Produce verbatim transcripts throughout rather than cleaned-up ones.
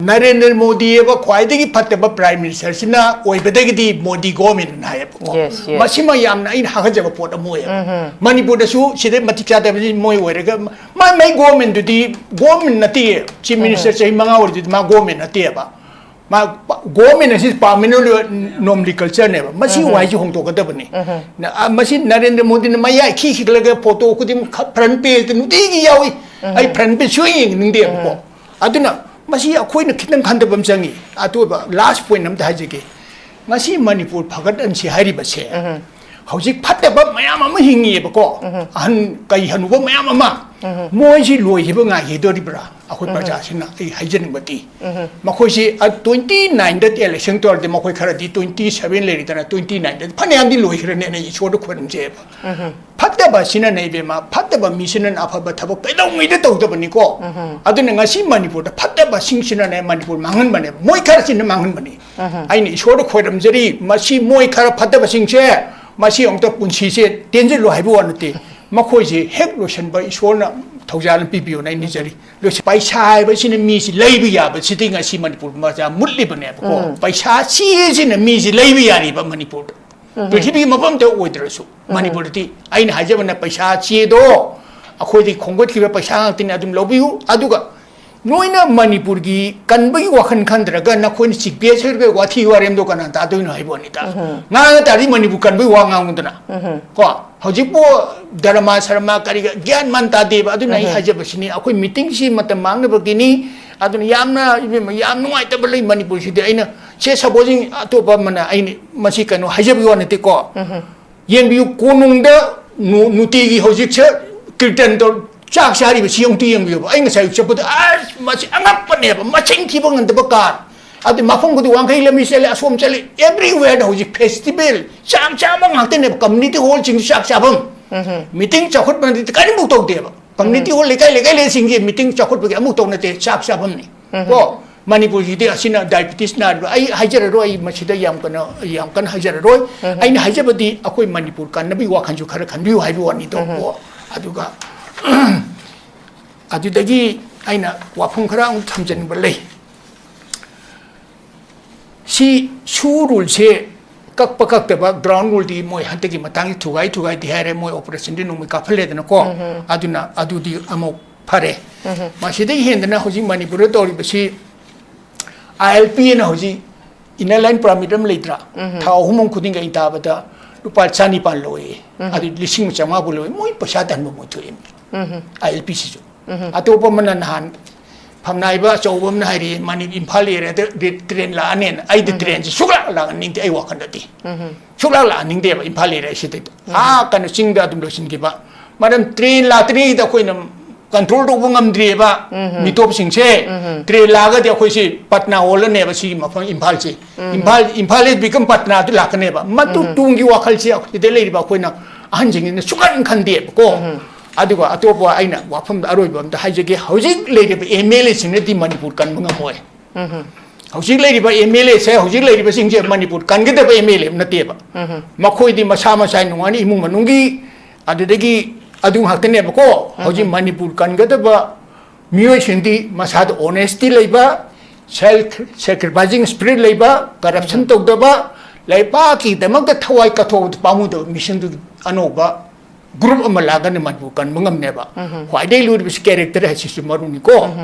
ꯅꯔꯦꯟꯗ꯭ꯔ ꯃꯣꯗꯤ ꯍꯥꯏꯕ ꯈ꯭ꯋꯥꯏꯗꯒꯤ ꯐꯠꯇꯕ Prime Minister ꯁꯤꯅ ꯑꯣꯏꯕꯗꯒꯤ ꯃꯣꯗꯤ government ꯅ ꯍꯥꯏꯌꯦꯕꯀꯣ꯫ Yes, yes. ꯃꯁꯤꯃ ꯌꯥꯝꯅ ꯑꯩꯅ ꯍꯥꯒꯠꯆꯕ ꯄꯣꯠ ꯑꯃ ꯑꯣꯏꯌꯦꯕ꯫ ꯃꯅꯤꯄꯨꯔꯗꯁꯨ ꯁꯤꯗ ꯃꯇꯤꯛ ꯆꯥꯗꯕꯁꯤ ꯃꯣꯏ ꯑꯣꯏꯔꯒ ꯃꯥꯏ ꯃꯥꯏ government ꯗꯨꯗꯤ government ꯅꯠꯇꯦ꯫ Chief Minister ꯆꯍꯤ ꯃꯉꯥ ꯑꯣꯏꯔꯗꯨꯗꯤ ꯃꯥ government ꯅꯠꯇꯦꯕ꯫ ꯃꯥ government ꯑꯁꯤ permanent nomenclature ꯅꯦꯕ꯫ ꯃꯁꯤ ꯋꯥꯍꯩꯁꯤ ꯍꯣꯡꯗꯣꯛꯀꯗꯕꯅꯤ꯫ ꯅ-, ꯑ, ꯃꯁꯤ ꯅꯔꯦꯟꯗ꯭ꯔ ꯃꯣꯗꯤꯅ ꯃꯌꯥꯏ ꯈꯤ ꯈꯤꯒꯠꯂꯒ photo ꯈꯨꯗꯤꯡꯃꯛ front page ꯇ ꯅꯨꯡꯇꯤꯒꯤ ꯌꯥꯎꯏ꯫ ꯑꯩ front page ꯁꯨꯡꯌꯦꯡ ꯌꯦꯡꯅꯤꯡꯗꯦꯕꯀꯣ꯫ ꯑꯗꯨꯅ ꯃꯁꯤ ꯑꯩꯈꯣꯏꯅ ꯈꯤꯇꯪ ꯈꯟꯊꯕ ꯑꯃ ꯆꯪꯉꯤ꯫ ꯑꯇꯣꯞꯄ last point ꯑꯝꯇ ꯍꯥꯏꯖꯒꯦ꯫ ꯉꯁꯤ ꯃꯅꯤꯄꯨꯔ ꯐꯒꯠꯍꯟꯁꯤ ꯍꯥꯏꯔꯤꯕꯁꯦ ꯍꯧꯖꯤꯛ ꯐꯠꯇꯕ ꯃꯌꯥꯝ ꯑꯃ ꯍꯤꯡꯉꯤꯑꯕꯀꯣ꯫ ꯑꯍꯟ ꯀꯩ ꯍꯅꯨꯕ ꯃꯌꯥꯝ ꯑꯃ ꯃꯣꯏꯁꯤ ꯂꯣꯏꯈꯤꯕ ꯉꯥꯏꯈꯤꯗꯣꯔꯤꯕ꯭ꯔꯥ? ꯑꯩꯈꯣꯏ ꯄ꯭ꯔꯖꯥꯁꯤꯅ ꯑꯩ ꯍꯥꯏꯖꯅꯤꯡꯕꯗꯤ ꯃꯈꯣꯏꯁꯤ twenty nine ꯗ election ꯇꯧꯔꯗꯤ ꯃꯈꯣꯏ ꯈꯔꯗꯤ twenty seven ꯂꯩꯔꯤꯗꯅ twenty nine ꯗ ꯐꯅꯌꯥꯝꯗꯤ ꯂꯣꯏꯈ꯭ꯔꯅꯦꯅ ꯏꯁꯣꯔꯗ ꯈꯣꯏꯔꯝꯖꯩꯑꯕ꯫ ꯐꯠꯇꯕ ꯑꯁꯤꯅꯅꯦ ꯏꯕꯦꯝꯃ, ꯐꯠꯇꯕ ꯃꯤꯁꯤꯅꯅ ꯑꯐꯕ ꯊꯕꯛ ꯀꯩꯗꯧꯉꯩꯗ ꯇꯧꯗꯕꯅꯤꯀꯣ꯫ ꯑꯗꯨꯅ ꯉꯁꯤ ꯃꯅꯤꯄꯨꯔꯗ ꯐꯠꯇꯕꯁꯤꯡꯁꯤꯅꯅꯦ ꯃꯅꯤꯄꯨꯔ ꯃꯥꯡꯍꯟꯕꯅꯦꯕ, ꯃꯣꯏ ꯈꯔꯁꯤꯅ ꯃꯥꯡꯍꯟꯕꯅꯤ꯫ ꯑꯩꯅ ꯏꯁꯣꯔꯗ ꯈꯣꯏꯔꯝꯖꯔꯤ, ꯃꯁꯤ ꯃꯣꯏ ꯈꯔ ꯐꯠꯇꯕꯁꯤꯡꯁꯦ ꯃꯁꯤ ꯑꯃꯨꯛꯇ ꯄꯨꯟꯁꯤꯁꯦ ꯇꯦꯟꯖꯜꯂꯨ ꯍꯥꯏꯕ ꯋꯥ ꯅꯠꯇꯦ꯫ ꯃꯈꯣꯏꯁꯦ ꯍꯦꯛ ꯂꯣꯏꯁꯤꯟꯕ ꯏꯁꯣꯔꯅ ꯊꯧꯖꯥꯜ ꯑꯃ ꯄꯤꯕꯤꯌꯣꯅ ꯑꯩ ꯅꯤꯖꯔꯤ꯫ ꯂꯣꯏꯁ-, ꯄꯩꯁꯥ ꯍꯥꯏꯕꯁꯤꯅ ꯃꯤꯁꯤ ꯂꯩꯕ ꯌꯥꯕꯁꯤꯗꯤ ꯉꯁꯤ ꯃꯅꯤꯄꯨꯔ ꯃꯆꯥ ꯃꯨꯠꯂꯤꯕꯅꯦꯕꯀꯣ꯫ ꯄꯩꯁꯥ ꯆꯦꯁꯤꯅ ꯃꯤꯁꯤ ꯂꯩꯕ ꯌꯥꯔꯤꯕ ꯃꯅꯤꯄꯨꯔꯗ꯫ ꯄ꯭ꯔꯤꯊꯤꯕꯤ ꯃꯐꯝꯗ ꯑꯣꯏꯗ꯭ꯔꯁꯨ ꯃꯅꯤꯄꯨꯔꯗꯗꯤ ꯑꯩꯅ ꯍꯥꯏꯖꯕꯅ ꯄꯩꯁꯥ ꯆꯦꯗꯣ ꯑꯩꯈꯣꯏꯗꯤ ꯈꯣꯝꯒꯠꯈꯤꯕ ꯄꯩꯁꯥ ꯉꯥꯛꯇꯅꯤ, ꯑꯗꯨꯝ ꯂꯧꯕꯤꯌꯨ꯫ ꯑꯗꯨꯒ ꯅꯣꯏꯅ ꯃꯅꯤꯄꯨꯔꯒꯤ ꯀꯟꯕꯒꯤ ꯋꯥꯈꯜ ꯈꯟꯗ꯭ꯔꯒ ꯅꯈꯣꯏꯅ ꯆꯤꯛ ꯕꯦꯁ ꯍꯦꯔꯒ ꯋꯥꯊꯤ ꯋꯥꯔꯦꯝꯗꯣ ꯀꯅꯥ ꯇꯥꯗꯣꯏꯅꯣ ꯍꯥꯏꯕ ꯋꯥꯅꯤꯗ꯫ ꯉꯥꯡꯉ ꯇꯥꯔꯗꯤ ꯃꯅꯤꯄꯨꯔ ꯀꯟꯕꯒꯤ ꯋꯥ ꯉꯥꯡꯉꯨꯗꯅ꯫ ꯀꯣ, ꯍꯧꯖꯤꯛꯄꯨ ꯗꯔꯃꯥ ꯁꯔꯃꯥ ꯀꯔꯤꯒ ꯒ꯭ꯌꯥꯟ ꯃꯥꯟ ꯇꯥꯗꯦꯕ꯫ ꯑꯗꯨꯅ ꯑꯩ ꯍꯥꯏꯖꯕꯁꯤꯅꯤ, ꯑꯩꯈꯣꯏ ꯃꯤꯇꯤꯡꯁꯤ ꯃꯇꯝ ꯃꯥꯡꯅꯕꯒꯤꯅꯤ꯫ ꯑꯗꯨꯅ ꯌꯥꯝꯅ, ꯏꯕꯦꯝꯃ, ꯌꯥꯝ ꯅꯨꯡꯉꯥꯏꯇꯕ ꯂꯩ ꯃꯅꯤꯄꯨꯔꯁꯤꯗꯤ꯫ ꯑꯩꯅ ꯁꯦ ꯁꯄꯣꯖꯤꯡ ꯑꯇꯣꯞꯄ ꯑꯃꯅ ꯑꯩꯅ ꯃꯁꯤ ꯀꯩꯅꯣ ꯍꯥꯏꯖꯕꯒꯤ ꯋꯥ ꯅꯠꯇꯦꯀꯣ꯫ ꯌꯦꯡꯕꯤꯌꯨ, ꯀꯣꯅꯨꯡꯗ ꯅꯨ-, ꯅꯨꯡꯇꯤꯒꯤ ꯍꯧꯖꯤꯛꯁꯦ ꯀꯤꯔꯇꯟ ꯇꯧ-, ꯆꯥꯛ ꯆꯥꯔꯤꯕꯁꯤ ꯑꯃꯨꯛꯇ ꯌꯦꯡꯕꯤꯌꯨꯕ꯫ ꯑꯩ ꯉꯁꯥꯏ ꯆꯠꯄꯗ ꯑꯁ ꯃꯁꯤ ꯑꯉꯛꯄꯅꯦꯕ, ꯃꯁꯤꯡ ꯊꯤꯕ ꯉꯝꯗꯕ ꯀꯥꯔ꯫ ꯑꯗꯨ ꯃꯐꯝ ꯈꯨꯗꯤꯡ ꯋꯥꯡꯈꯩ ꯂꯝꯕꯤ ꯆꯠꯂꯦ, ꯑꯁꯣꯝ ꯆꯠꯂꯦ, everywhere ꯗ ꯍꯧꯖꯤꯛ festival ꯆꯥꯛ ꯆꯥꯕ ꯉꯥꯛꯇꯅꯦꯕ꯫ Community hall ꯁꯤꯡꯁꯨ ꯆꯥꯛ ꯆꯥꯐꯝ꯫ ꯃꯤꯇꯤꯡ ꯆꯥꯎꯈꯠꯄ ꯅꯠꯇꯦ, ꯀꯔꯤꯝꯐꯥꯎ ꯇꯧꯗꯦꯕ꯫ Community hall ꯂꯩꯀꯥꯏ ꯂꯩꯀꯥꯏ ꯂꯩꯁꯤꯡꯒꯤ ꯃꯤꯇꯤꯡ ꯆꯥꯎꯈꯠꯄꯒꯤ ꯑꯃꯨꯛ ꯇꯧ ꯅꯠꯇꯦ, ꯆꯥꯛ ꯆꯥꯐꯝꯅꯤ꯫ ꯀꯣ, ꯃꯅꯤꯄꯨꯔꯁꯤꯗꯤ ꯑꯁꯤꯅ diabetes ꯅꯥꯔꯤꯕ, ꯑꯩ ꯍꯥꯏꯖꯔꯔꯣꯏ, ꯑꯩ ꯃꯁꯤꯗ ꯌꯥꯝ ꯀꯟꯅ, ꯌꯥꯝ ꯀꯟꯅ ꯍꯥꯏꯖꯔꯔꯣꯏ꯫ ꯑꯩꯅ ꯍꯥꯏꯖꯕꯗꯤ ꯑꯩꯈꯣꯏ ꯃꯅꯤꯄꯨꯔ ꯀꯟꯅꯕꯒꯤ ꯋꯥꯈꯜꯁꯨ ꯈꯔ ꯈꯟꯕꯤꯌꯨ ꯍꯥꯏꯕ ꯋꯥꯅꯤꯗꯣ꯫ ꯀꯣ, ꯑꯗꯨꯒ ꯑꯗꯨꯗꯒꯤ ꯑꯩꯅ ꯋꯥꯐꯝ ꯈꯔ ꯑꯃꯨꯛ ꯊꯝꯖꯅꯤꯡꯕ ꯂꯩ꯫ ꯁꯤ ꯁꯨ ꯔꯨꯜꯁꯦ ꯀꯛꯄ ꯀꯛꯇꯕ, ꯒ꯭ꯔꯥꯎꯟ ꯔꯨꯜꯗꯤ ꯃꯣꯏ ꯍꯟꯗꯛꯀꯤ ꯃꯇꯥꯡꯁꯤ ꯊꯨꯒꯥꯏ ꯊꯨꯒꯥꯏꯗꯦ ꯍꯥꯏꯔꯦ, ꯃꯣꯏ ꯑꯣꯄꯔꯦꯁꯟꯗꯤ ꯅꯣꯡꯃꯩ ꯀꯥꯞꯍꯜꯂꯦꯗꯅꯀꯣ꯫ ꯑꯗꯨꯅ ꯑꯗꯨꯗꯤ ꯑꯃꯨꯛ ꯐꯔꯦ꯫ ꯃꯁꯤꯗꯒꯤ ꯍꯦꯟꯗꯅ ꯍꯧꯖꯤꯛ ꯃꯅꯤꯄꯨꯔꯗ ꯇꯧꯔꯤꯕꯁꯤ, ꯑꯥꯏ ꯑꯦꯜ ꯄꯤ ꯑꯅ ꯍꯧꯖꯤꯛ ꯏꯟꯅꯔ ꯂꯥꯏꯟ ꯄꯔꯃꯤꯠ ꯑꯃ ꯂꯩꯇ꯭ꯔꯥ? ꯊꯥ ꯑꯍꯨꯝ ꯑꯃ ꯈꯨꯗꯤꯡꯒꯤ ꯑꯩ ꯇꯥꯕꯗ ꯂꯨꯄꯥ ꯆꯅꯤꯄꯥꯟ ꯂꯧꯏ꯫ ꯑꯗꯨ ꯂꯤꯁꯤꯡ ꯑꯃ ꯆꯥꯝꯃꯉꯥꯕꯨ ꯂꯧꯏ꯫ ꯃꯣꯏ ꯄꯩꯁꯥ ꯇꯥꯟꯕ ꯃꯣꯏ ꯊꯣꯛꯏ꯫ ꯑꯥꯏ ꯑꯦꯜ ꯄꯤ ꯁꯤꯁꯨ꯫ ꯑꯇꯣꯞꯄ ꯑꯃꯅ ꯅꯍꯥꯟ ꯐꯝꯅꯥꯏꯕ ꯑꯆꯧꯕ ꯑꯃꯅ ꯍꯥꯏꯔꯛꯑꯦ, "ꯃꯅꯤ-, ꯏꯝꯐꯥꯜ ꯑꯦꯔꯤꯌꯥꯗ ꯔꯦ-, ꯇ꯭ꯔꯦꯟ ꯂꯥꯛꯑꯅꯦꯅ"꯫ ꯑꯩꯗꯤ ꯇ꯭ꯔꯦꯟꯁꯦ ꯁꯨꯛꯂꯥꯛ ꯂꯥꯛꯍꯟꯅꯤꯡꯗꯦ ꯑꯩ ꯋꯥꯈꯜꯗꯗꯤ꯫ ꯁꯨꯛꯂꯥꯛ ꯂꯥꯛꯍꯟꯅꯤꯡꯗꯦꯕ ꯏꯝꯐꯥꯜ ꯑꯦꯔꯤꯌꯥꯁꯤꯗ꯫ ꯑꯥ ꯀꯩꯅꯣ ꯆꯤꯡꯗ ꯑꯗꯨꯝ ꯂꯣꯏꯁꯤꯟꯈꯤꯕ꯫ ꯃꯔꯝ ꯇ꯭ꯔꯦꯟ ꯂꯥꯛꯇ꯭ꯔꯤꯉꯩꯗ ꯑꯩꯈꯣꯏꯅ ꯀꯟꯇ꯭ꯔꯣꯜ ꯇꯧꯕ ꯉꯝꯗ꯭ꯔꯤꯑꯕ ꯃꯤꯇꯣꯞꯁꯤꯡꯁꯦ꯫ ꯇ꯭ꯔꯦꯟ ꯂꯥꯛꯑꯒꯗꯤ ꯑꯩꯈꯣꯏꯁꯤ ꯄꯠꯅꯥ ꯑꯣꯜꯂꯅꯦꯕ ꯁꯤꯒꯤ ꯃꯐꯝ ꯏꯝꯐꯥꯜꯁꯤ꯫ ꯏꯝꯐꯥꯜ, ꯏꯝꯐꯥꯜ is become ꯄꯠꯅꯥꯗꯨ ꯂꯥꯛꯀꯅꯦꯕ꯫ ꯃꯇꯨ ꯇꯨꯡꯒꯤ ꯋꯥꯈꯜꯁꯤ ꯑꯩꯈꯣꯏ ꯁꯤꯗ ꯂꯩꯔꯤꯕ ꯑꯩꯈꯣꯏꯅ ꯑꯍꯟꯁꯤꯡꯁꯤꯅ ꯁꯨꯛꯈꯟ ꯈꯟꯗꯦꯕꯀꯣ꯫ ꯑꯗꯨꯒ ꯑꯇꯣꯞꯄ ꯑꯩꯅ ꯋꯥꯐꯝꯗ ꯑꯔꯣꯏꯕ ꯑꯝꯇ ꯍꯥꯏꯖꯒꯦ, ꯍꯧꯖꯤꯛ ꯂꯩꯔꯤꯕ ꯑꯦꯝ ꯑꯦꯜ ꯑꯦꯁꯤꯡꯅꯗꯤ ꯃꯅꯤꯄꯨꯔ ꯀꯟꯕ ꯉꯝꯃꯣꯏ꯫ ꯍꯧꯖꯤꯛ ꯂꯩꯔꯤꯕ ꯑꯦꯝ ꯑꯦꯜ ꯑꯦꯁꯦ, ꯍꯧꯖꯤꯛ ꯂꯩꯔꯤꯕꯁꯤꯡꯁꯦ ꯃꯅꯤꯄꯨꯔ ꯀꯟꯒꯗꯕ ꯑꯦꯝ ꯑꯦꯜ ꯑꯦ ꯅꯠꯇꯦꯕ꯫ ꯃꯈꯣꯏꯗꯤ ꯃꯁꯥ ꯃꯁꯥ ꯅꯨꯡꯉꯥꯏꯅ ꯏꯃꯨꯡ ꯃꯅꯨꯡꯒꯤ, ꯑꯗꯨꯗꯒꯤ ꯑꯗꯨ ꯉꯥꯛꯇꯅꯦꯕꯀꯣ꯫ ꯍꯧꯖꯤꯛ ꯃꯅꯤꯄꯨꯔ ꯀꯟꯒꯗꯕ ꯃꯤꯑꯣꯏꯁꯤꯡꯗꯤ ꯃꯁꯥꯗ ꯑꯣꯅꯦꯁꯇꯤ ꯂꯩꯕ, ꯁꯦꯜꯐ ꯁꯦꯀ꯭ꯔꯤꯐꯥꯏꯁꯤꯡ ꯁ꯭ꯄꯤꯔꯤꯠ ꯂꯩꯕ, ꯀꯔꯞꯁꯟ ꯇꯧꯗꯕ, ꯂꯩꯕꯥꯛꯀꯤꯗꯃꯛꯇ ꯊꯋꯥꯏ ꯀꯠꯊꯣꯛꯄꯗ ꯄꯥꯝꯃꯨꯗꯕ ꯃꯤꯁꯤꯡꯗꯨ ꯑꯅꯧꯕ ꯒ꯭ꯔꯨꯞ ꯑꯃ ꯂꯥꯛꯑꯒꯅ ꯃꯅꯤꯄꯨꯔ ꯀꯟꯕ ꯉꯝꯅꯦꯕ꯫ ꯈ꯭ꯋꯥꯏꯗꯒꯤ ꯂꯨꯔꯤꯕꯁꯤ ꯀꯦꯔꯦꯛꯇꯔ ꯍꯥꯏꯁꯤꯁꯨ ꯃꯔꯨꯅꯤꯀꯣ꯫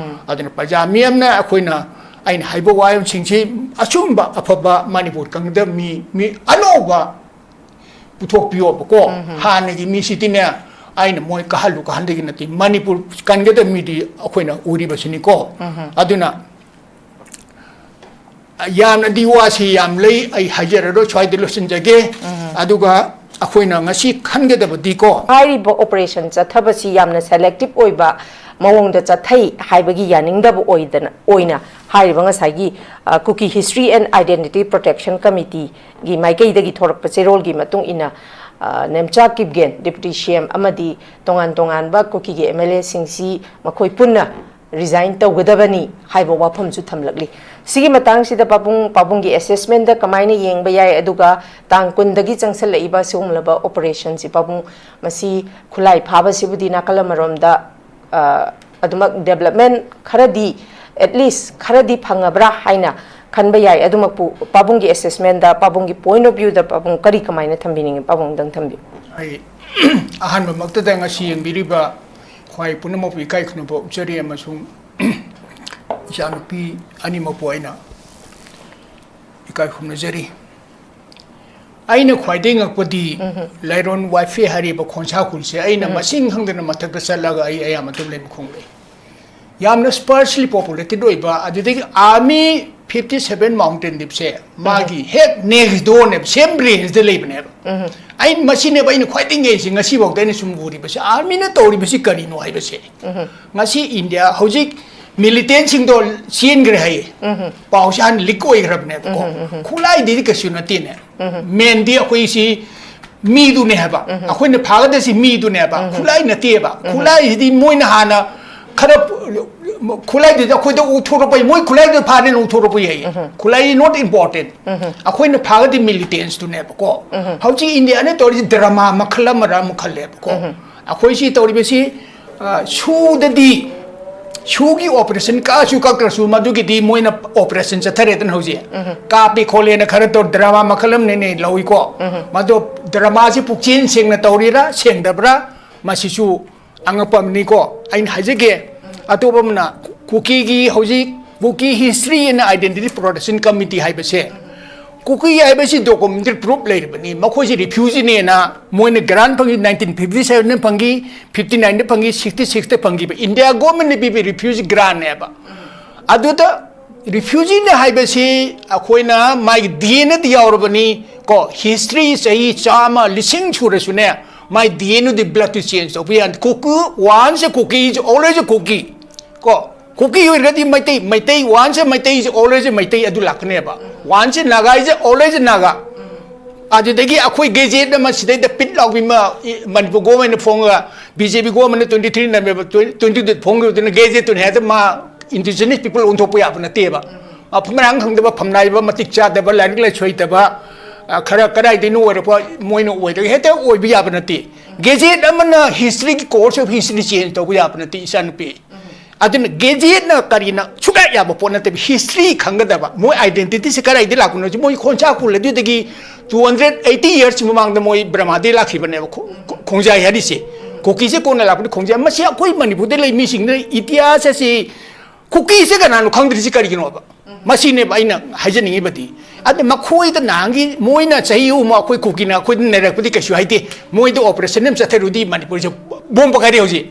ꯑꯗꯨꯅ ꯄ꯭ꯔꯖꯥ ꯃꯤꯌꯥꯝꯅ ꯑꯩꯈꯣꯏꯅ, ꯑꯩꯅ ꯍꯥꯏꯕ ꯋꯥꯐꯝꯁꯤꯡꯁꯤ ꯑꯆꯨꯝꯕ ꯑꯐꯕ ꯃꯅꯤꯄꯨꯔ ꯀꯟꯒꯗꯕ ꯃꯤ, ꯃꯤ ꯑꯅꯧꯕ ꯄꯨꯊꯣꯛꯄꯤꯌꯣꯕꯀꯣ꯫ ꯍꯥꯟꯅꯒꯤ ꯃꯤꯁꯤꯗꯤꯅꯦ, ꯑꯩꯅ ꯃꯣꯏ ꯀꯥꯍꯜꯂꯨ ꯀꯥꯍꯟꯗꯒꯤ ꯅꯠꯇꯦ, ꯃꯅꯤꯄꯨꯔ ꯀꯟꯒꯗꯕ ꯃꯤꯗꯤ ꯑꯩꯈꯣꯏꯅ ꯎꯔꯤꯕꯁꯤꯅꯤꯀꯣ꯫ ꯑꯗꯨꯅ ꯌꯥꯝꯅꯗꯤ ꯋꯥꯁꯤ ꯌꯥꯝ ꯂꯩ, ꯑꯩ ꯍꯥꯏꯖꯔꯔꯣꯏ, ꯁ꯭ꯋꯥꯏꯗ ꯂꯣꯏꯁꯤꯟꯖꯒꯦ꯫ ꯑꯗꯨꯒ ꯑꯩꯈꯣꯏꯅ ꯉꯁꯤ ꯈꯟꯒꯗꯕꯗꯤꯀꯣ, ꯍꯥꯏꯔꯤꯕ ꯑꯣꯄꯔꯦꯁꯟ ꯆꯠꯊꯕꯁꯤ ꯌꯥꯝꯅ ꯁꯦꯂꯦꯛꯇꯤꯚ ꯑꯣꯏꯕ ꯃꯑꯣꯡꯗ ꯆꯠꯊꯩ ꯍꯥꯏꯕꯒꯤ ꯌꯥꯅꯤꯡꯗꯕ ꯑꯣꯏꯗꯅ, ꯑꯣꯏꯅ ꯍꯥꯏꯔꯤꯕ ꯉꯁꯥꯏꯒꯤ, ꯑ, Kuki History and Identity Protection Committeeꯒꯤ ꯃꯥꯏꯀꯩꯗꯒꯤ ꯊꯣꯔꯛꯄ ꯆꯦꯔꯣꯜꯒꯤ ꯃꯇꯨꯡ ꯏꯟꯅ, ꯑ, ꯅꯦꯝꯆꯥ ꯀꯤꯞꯒꯦꯟ, ꯗꯤꯄꯨꯇꯤ ꯁꯤ ꯑꯦꯝ ꯑꯃꯗꯤ ꯇꯣꯉꯥꯟ ꯇꯣꯉꯥꯟꯕ ꯀꯨꯀꯤꯒꯤ ꯑꯦꯝ ꯑꯦꯜ ꯑꯦꯁꯤꯡꯁꯤ ꯃꯈꯣꯏ ꯄꯨꯟꯅ ꯔꯤꯖꯥꯏꯟ ꯇꯧꯒꯗꯕꯅꯤ ꯍꯥꯏꯕ ꯋꯥꯐꯝꯁꯨ ꯊꯝꯂꯛꯂꯤ꯫ ꯁꯤꯒꯤ ꯃꯇꯥꯡꯁꯤꯗ ꯄꯥꯕꯨꯡ, ꯄꯥꯕꯨꯡꯒꯤ ꯑꯦꯁꯦꯁꯃꯦꯟꯗ ꯀꯃꯥꯏꯅ ꯌꯦꯡꯕ ꯌꯥꯏ, ꯑꯗꯨꯒ ꯇꯥꯡ ꯀꯨꯟꯗꯒꯤ ꯆꯪꯁꯤꯜꯂꯛꯏꯕ ꯁꯤꯒꯨꯝꯂꯕ ꯑꯣꯄꯔꯦꯁꯟꯁꯤ, ꯄꯥꯕꯨꯡ, ꯃꯁꯤ ꯈꯨꯠꯂꯥꯏ ꯐꯥꯕꯁꯤꯕꯨꯗꯤ ꯅꯥꯀꯜ ꯑꯃꯔꯣꯝꯗ, ꯑ, ꯑꯗꯨꯃꯛ ꯗꯦꯕꯂꯞꯃꯦꯟ ꯈꯔꯗꯤ, ꯑꯦꯠꯂꯤꯁ ꯈꯔꯗꯤ ꯐꯪꯉꯕ꯭ꯔꯥ ꯍꯥꯏꯅ ꯈꯟꯕ ꯌꯥꯏ꯫ ꯑꯗꯨꯃꯛꯄꯨ ꯄꯥꯕꯨꯡꯒꯤ assessment the, ꯄꯥꯕꯨꯡꯒꯤ point of view ꯗ ꯄꯥꯕꯨꯡ ꯀꯔꯤ ꯀꯃꯥꯏꯅ ꯊꯝꯕꯤꯅꯤꯡꯉꯤ? ꯄꯥꯕꯨꯡꯗꯪ ꯊꯝꯕꯤꯌꯨ꯫ ꯑꯩ ꯑꯍꯥꯟꯕꯃꯛꯇꯗ ꯉꯁꯤ ꯌꯦꯡꯕꯤꯔꯤꯕ ꯈ꯭ꯋꯥꯏ ꯄꯨꯝꯅꯃꯛꯄꯨ ꯏꯀꯥꯏ ꯈꯨꯝꯅꯕ ꯎꯠꯆꯔꯤ ꯑꯃꯁꯨꯡ ꯏꯆꯥꯅꯨꯄꯤ ꯑꯅꯤꯃꯛꯄꯨ ꯑꯩꯅ ꯏꯀꯥꯏ ꯈꯨꯝꯅꯖꯔꯤ꯫ ꯑꯩꯅ ꯈ꯭ꯋꯥꯏꯗꯒꯤ ꯉꯛꯄꯗꯤ ꯂꯥꯏꯔꯣꯟ ꯋꯥꯏꯐꯦ ꯍꯥꯏꯔꯤꯕ ꯈꯣꯟꯁꯥ ꯈꯨꯜꯁꯦ ꯑꯩꯅ ꯃꯁꯤꯡ ꯈꯪꯗꯅ ꯃꯊꯛꯇ ꯆꯠꯂꯒ ꯑꯩ ꯑꯌꯥꯝꯕ ꯑꯗꯨꯝ ꯂꯩꯃꯈꯣꯡ ꯂꯩ꯫ ꯌꯥꯝꯅ sparsely populated ꯑꯣꯏꯕ, ꯑꯗꯨꯗꯒꯤ army fifty seven mountain ꯗꯤꯞꯁꯦ ꯃꯥꯒꯤ ꯍꯦꯛ next door ꯅꯦꯕ, same range ꯗ ꯂꯩꯕꯅꯦꯕ꯫ ꯑꯩ ꯃꯁꯤꯅꯦꯕ ꯑꯩꯅ ꯈ꯭ꯋꯥꯏꯗꯒꯤ ꯉꯛꯏꯁꯦ, ꯉꯁꯤꯐꯥꯎꯗ ꯑꯩꯅ ꯁꯨꯝ ꯎꯔꯤꯕꯁꯦ, army ꯅ ꯇꯧꯔꯤꯕꯁꯤ ꯀꯔꯤꯅꯣ ꯍꯥꯏꯕꯁꯦ꯫ ꯉꯁꯤ ꯏꯟꯗꯤꯌꯥ ꯍꯧꯖꯤꯛ militant ꯁꯤꯡꯗꯣ ꯆꯦꯟꯈ꯭ꯔꯦ ꯍꯥꯏꯌꯦ꯫ ꯄꯥꯎꯁꯦ ꯍꯥꯟꯅ leak ꯑꯣꯏꯈ꯭ꯔꯕꯅꯦꯕꯀꯣ꯫ ꯈꯨꯠꯂꯥꯏꯗꯨꯗꯤ ꯀꯩꯁꯨ ꯅꯠꯇꯦꯅꯦ꯫ ꯃꯦꯟꯗꯤ ꯑꯩꯈꯣꯏꯁꯤ ꯃꯤꯗꯨꯅꯦ ꯍꯥꯏꯕ꯫ ꯑꯩꯈꯣꯏꯅ ꯐꯥꯒꯗꯕꯁꯤ ꯃꯤꯗꯨꯅꯦꯕ, ꯈꯨꯠꯂꯥꯏ ꯅꯠꯇꯦꯕ꯫ ꯈꯨꯠꯂꯥꯏꯁꯤꯗꯤ ꯃꯣꯏꯅ ꯍꯥꯟꯅ ꯈꯔ, ꯈꯨꯠꯂꯥꯏꯗꯨꯗꯤ ꯑꯩꯈꯣꯏꯗ ꯎꯊꯣꯔꯛꯄ ꯌꯥꯏ, ꯃꯣꯏ ꯈꯨꯠꯂꯥꯏꯗꯨ ꯐꯥꯅꯦꯅ ꯎꯊꯣꯔꯛꯄ ꯌꯥꯏꯌꯦ꯫ ꯈꯨꯠꯂꯥꯏ not important꯫ ꯑꯩꯈꯣꯏꯅ ꯐꯥꯒꯗꯤ militants ꯇꯨꯅꯦꯕꯀꯣ꯫ ꯍꯧꯖꯤꯛ ꯏꯟꯗꯤꯌꯥꯅ ꯇꯧꯔꯤꯁꯤ drama ꯃꯈꯜ ꯑꯃꯔ ꯑꯃ ꯈꯜꯂꯦꯕꯀꯣ꯫ ꯑꯩꯈꯣꯏ ꯁꯤ ꯇꯧꯔꯤꯕꯁꯤ, ꯑ, ꯁꯨꯗꯗꯤ, ꯁꯨꯒꯤ operation ꯀꯛꯑꯁꯨ ꯀꯛꯇ꯭ꯔꯁꯨ ꯃꯗꯨꯒꯤꯗꯤ ꯃꯣꯏꯅ operation ꯆꯠꯊꯔꯦꯗꯅ ꯍꯧꯖꯤꯛ꯫ ꯀꯥꯞꯄꯤ ꯈꯣꯠꯂꯦꯅ ꯈꯔ ꯇꯧ, drama ꯃꯈꯜ ꯑꯃꯅꯤꯅꯦ ꯂꯧꯏꯀꯣ꯫ ꯃꯗꯣ drama ꯁꯤ ꯄꯨꯛꯆꯦꯟ ꯁꯦꯡꯅ ꯇꯧꯔꯤꯔꯥ ꯁꯦꯡꯗꯕ꯭ꯔꯥ, ꯃꯁꯤꯁꯨ ꯑꯉꯛꯄ ꯑꯃꯅꯤꯀꯣ꯫ ꯑꯩꯅ ꯍꯥꯏꯖꯒꯦ, ꯑꯇꯣꯞꯄ ꯑꯃꯅ ꯀꯨꯀꯤꯒꯤ ꯍꯧꯖꯤꯛ Kuki History and Identity Protection Committee ꯍꯥꯏꯕꯁꯦ, ꯀꯨꯀꯤ ꯍꯥꯏꯕꯁꯤ documentary proof ꯂꯩꯔꯤꯕꯅꯤ꯫ ꯃꯈꯣꯏꯁꯤ refugee ꯅꯦꯅ ꯃꯣꯏꯅ grant ꯐꯪꯉꯤ, nineteen fifty seven ꯗ ꯐꯪꯈꯤ, fifty nine ꯗ ꯐꯪꯈꯤ, sixty six ꯗ ꯐꯪꯈꯤꯕ꯫ ꯏꯟꯗꯤꯌꯥ government ꯅ ꯄꯤꯕ refugee grant ꯅꯦꯕ꯫ ꯑꯗꯨꯗ refugee ꯅꯦ ꯍꯥꯏꯕꯁꯤ ꯑꯩꯈꯣꯏꯅ ꯃꯥꯒꯤ D N A ꯗ ꯌꯥꯎꯔꯕꯅꯤ ꯀꯣ, history ꯆꯍꯤ ꯆꯥꯝꯃ, ꯂꯤꯁꯤꯡ ꯁꯨꯔꯁꯨꯅꯦ, ꯃꯥꯒꯤ D N A D blood two change ꯇꯧꯕ ꯌꯥꯗꯦ꯫ ꯀꯨꯀꯤ, once a Kuki is always a Kuki꯫ ꯀꯣ, ꯀꯨꯀꯤ ꯑꯣꯏꯔꯒꯗꯤ Meitei, Meitei, once a Meitei is always a Meitei ꯑꯗꯨ ꯂꯥꯛꯀꯅꯦꯕ꯫ Once a Naga is always a Naga꯫ ꯑꯗꯨꯗꯒꯤ ꯑꯩꯈꯣꯏ gazette ꯑꯃ ꯁꯤꯗꯩꯗ ꯄꯤꯠ ꯂꯥꯎꯕꯤ ꯑꯃ, ꯏ, ꯃꯅꯤꯄꯨꯔ government ꯅ ꯐꯣꯡꯉꯒ, B J P government ꯅ twenty three ꯅꯝꯃꯦꯕ, twenty two ꯗ ꯐꯣꯡꯈꯤꯕꯗꯨꯅ gazette ꯇꯨꯅꯤ ꯍꯥꯏꯗ ꯃꯥ indigenous people ꯑꯣꯟꯊꯣꯛꯄ ꯌꯥꯕ ꯅꯠꯇꯦꯕ꯫ ꯃꯐꯝ ꯃꯔꯥꯡ ꯈꯪꯗꯕ, ꯐꯝꯅꯥꯏꯕ, ꯃꯇꯤꯛ ꯆꯥꯗꯕ, ꯂꯥꯏꯔꯤꯛ ꯂꯥꯏꯁꯨ ꯍꯩꯇꯕ, ꯑ, ꯈꯔ ꯀꯗꯥꯏꯗꯩꯅꯣ ꯑꯣꯏꯔꯛꯄ ꯃꯣꯏꯅ ꯑꯣꯏꯔꯒ ꯍꯦꯛꯇ ꯑꯣꯏꯕ ꯌꯥꯕ ꯅꯠꯇꯦ꯫ Gazette ꯑꯃꯅ history ꯒꯤ course of history change ꯇꯧꯕ ꯌꯥꯕ ꯅꯠꯇꯦ, ꯏꯆꯥꯅꯨꯄꯤ꯫ ꯑꯗꯨꯅ ꯒꯦꯖꯦꯠꯅ ꯀꯔꯤꯅ ꯁꯨꯡꯌꯥ ꯌꯥꯕ ꯄꯣꯠ ꯅꯠꯇꯦꯕ꯫ ꯍꯤꯁꯇ꯭ꯔꯤ ꯈꯪꯒꯗꯕ, ꯃꯣꯏ ꯑꯥꯏꯗꯦꯟꯇꯤꯇꯤꯁꯦ ꯀꯗꯥꯏꯗꯒꯤ ꯂꯥꯛꯄꯅꯣ ꯍꯥꯏꯁꯦ꯫ ꯃꯣꯏ ꯈꯣꯟꯁꯥ ꯈꯨꯜ ꯑꯗꯨꯗꯒꯤ ꯇꯨ ꯍꯟꯗ꯭ꯔꯦꯠ ꯑꯩꯠꯇꯤ ꯌꯔꯁ ꯃꯃꯥꯡꯗ ꯃꯣꯏ ꯕ꯭ꯔꯃꯥꯗꯒꯤ ꯂꯥꯛꯈꯤꯕꯅꯦꯕ꯫ ꯈꯣ-, ꯈꯣ-, ꯈꯣꯡꯖꯥꯏ ꯍꯥꯏꯔꯤꯁꯦ, ꯀꯨꯀꯤꯁꯦ ꯀꯣꯟꯅ ꯂꯥꯛꯄꯅꯤ꯫ ꯈꯣꯡꯖꯥꯏ, ꯃꯁꯤ ꯑꯩꯈꯣꯏ ꯃꯅꯤꯄꯨꯔꯗ ꯂꯩ ꯃꯤꯁꯤꯡꯅ ꯏꯇꯤꯍꯥꯁ ꯑꯁꯤ, ꯀꯨꯀꯤꯁꯦ ꯀꯅꯥꯅꯣ ꯈꯪꯗ꯭ꯔꯤꯁꯤ ꯀꯔꯤꯒꯤꯅꯣꯕ? ꯃꯁꯤꯅꯦꯕ ꯑꯩꯅ ꯍꯥꯏꯖꯅꯤꯡꯉꯤꯕꯗꯤ꯫ ꯑꯗ ꯃꯈꯣꯏꯗ ꯅꯍꯥꯟꯒꯤ ꯃꯣꯏꯅ ꯆꯍꯤ ꯑꯍꯨꯝ ꯑꯩꯈꯣꯏ ꯀꯨꯀꯤꯅ ꯑꯩꯈꯣꯏꯗ ꯅꯩꯔꯛꯄꯗꯤ ꯀꯩꯁꯨ ꯍꯥꯏꯗꯦ꯫ ꯃꯣꯏꯗ ꯑꯣꯄꯔꯦꯁꯟ ꯑꯃ ꯆꯠꯊꯔꯨꯗꯤ ꯃꯅꯤꯄꯨꯔꯁꯦ ꯕꯣꯝ ꯄꯣꯈꯥꯏꯔꯦ ꯍꯧꯖꯤꯛ꯫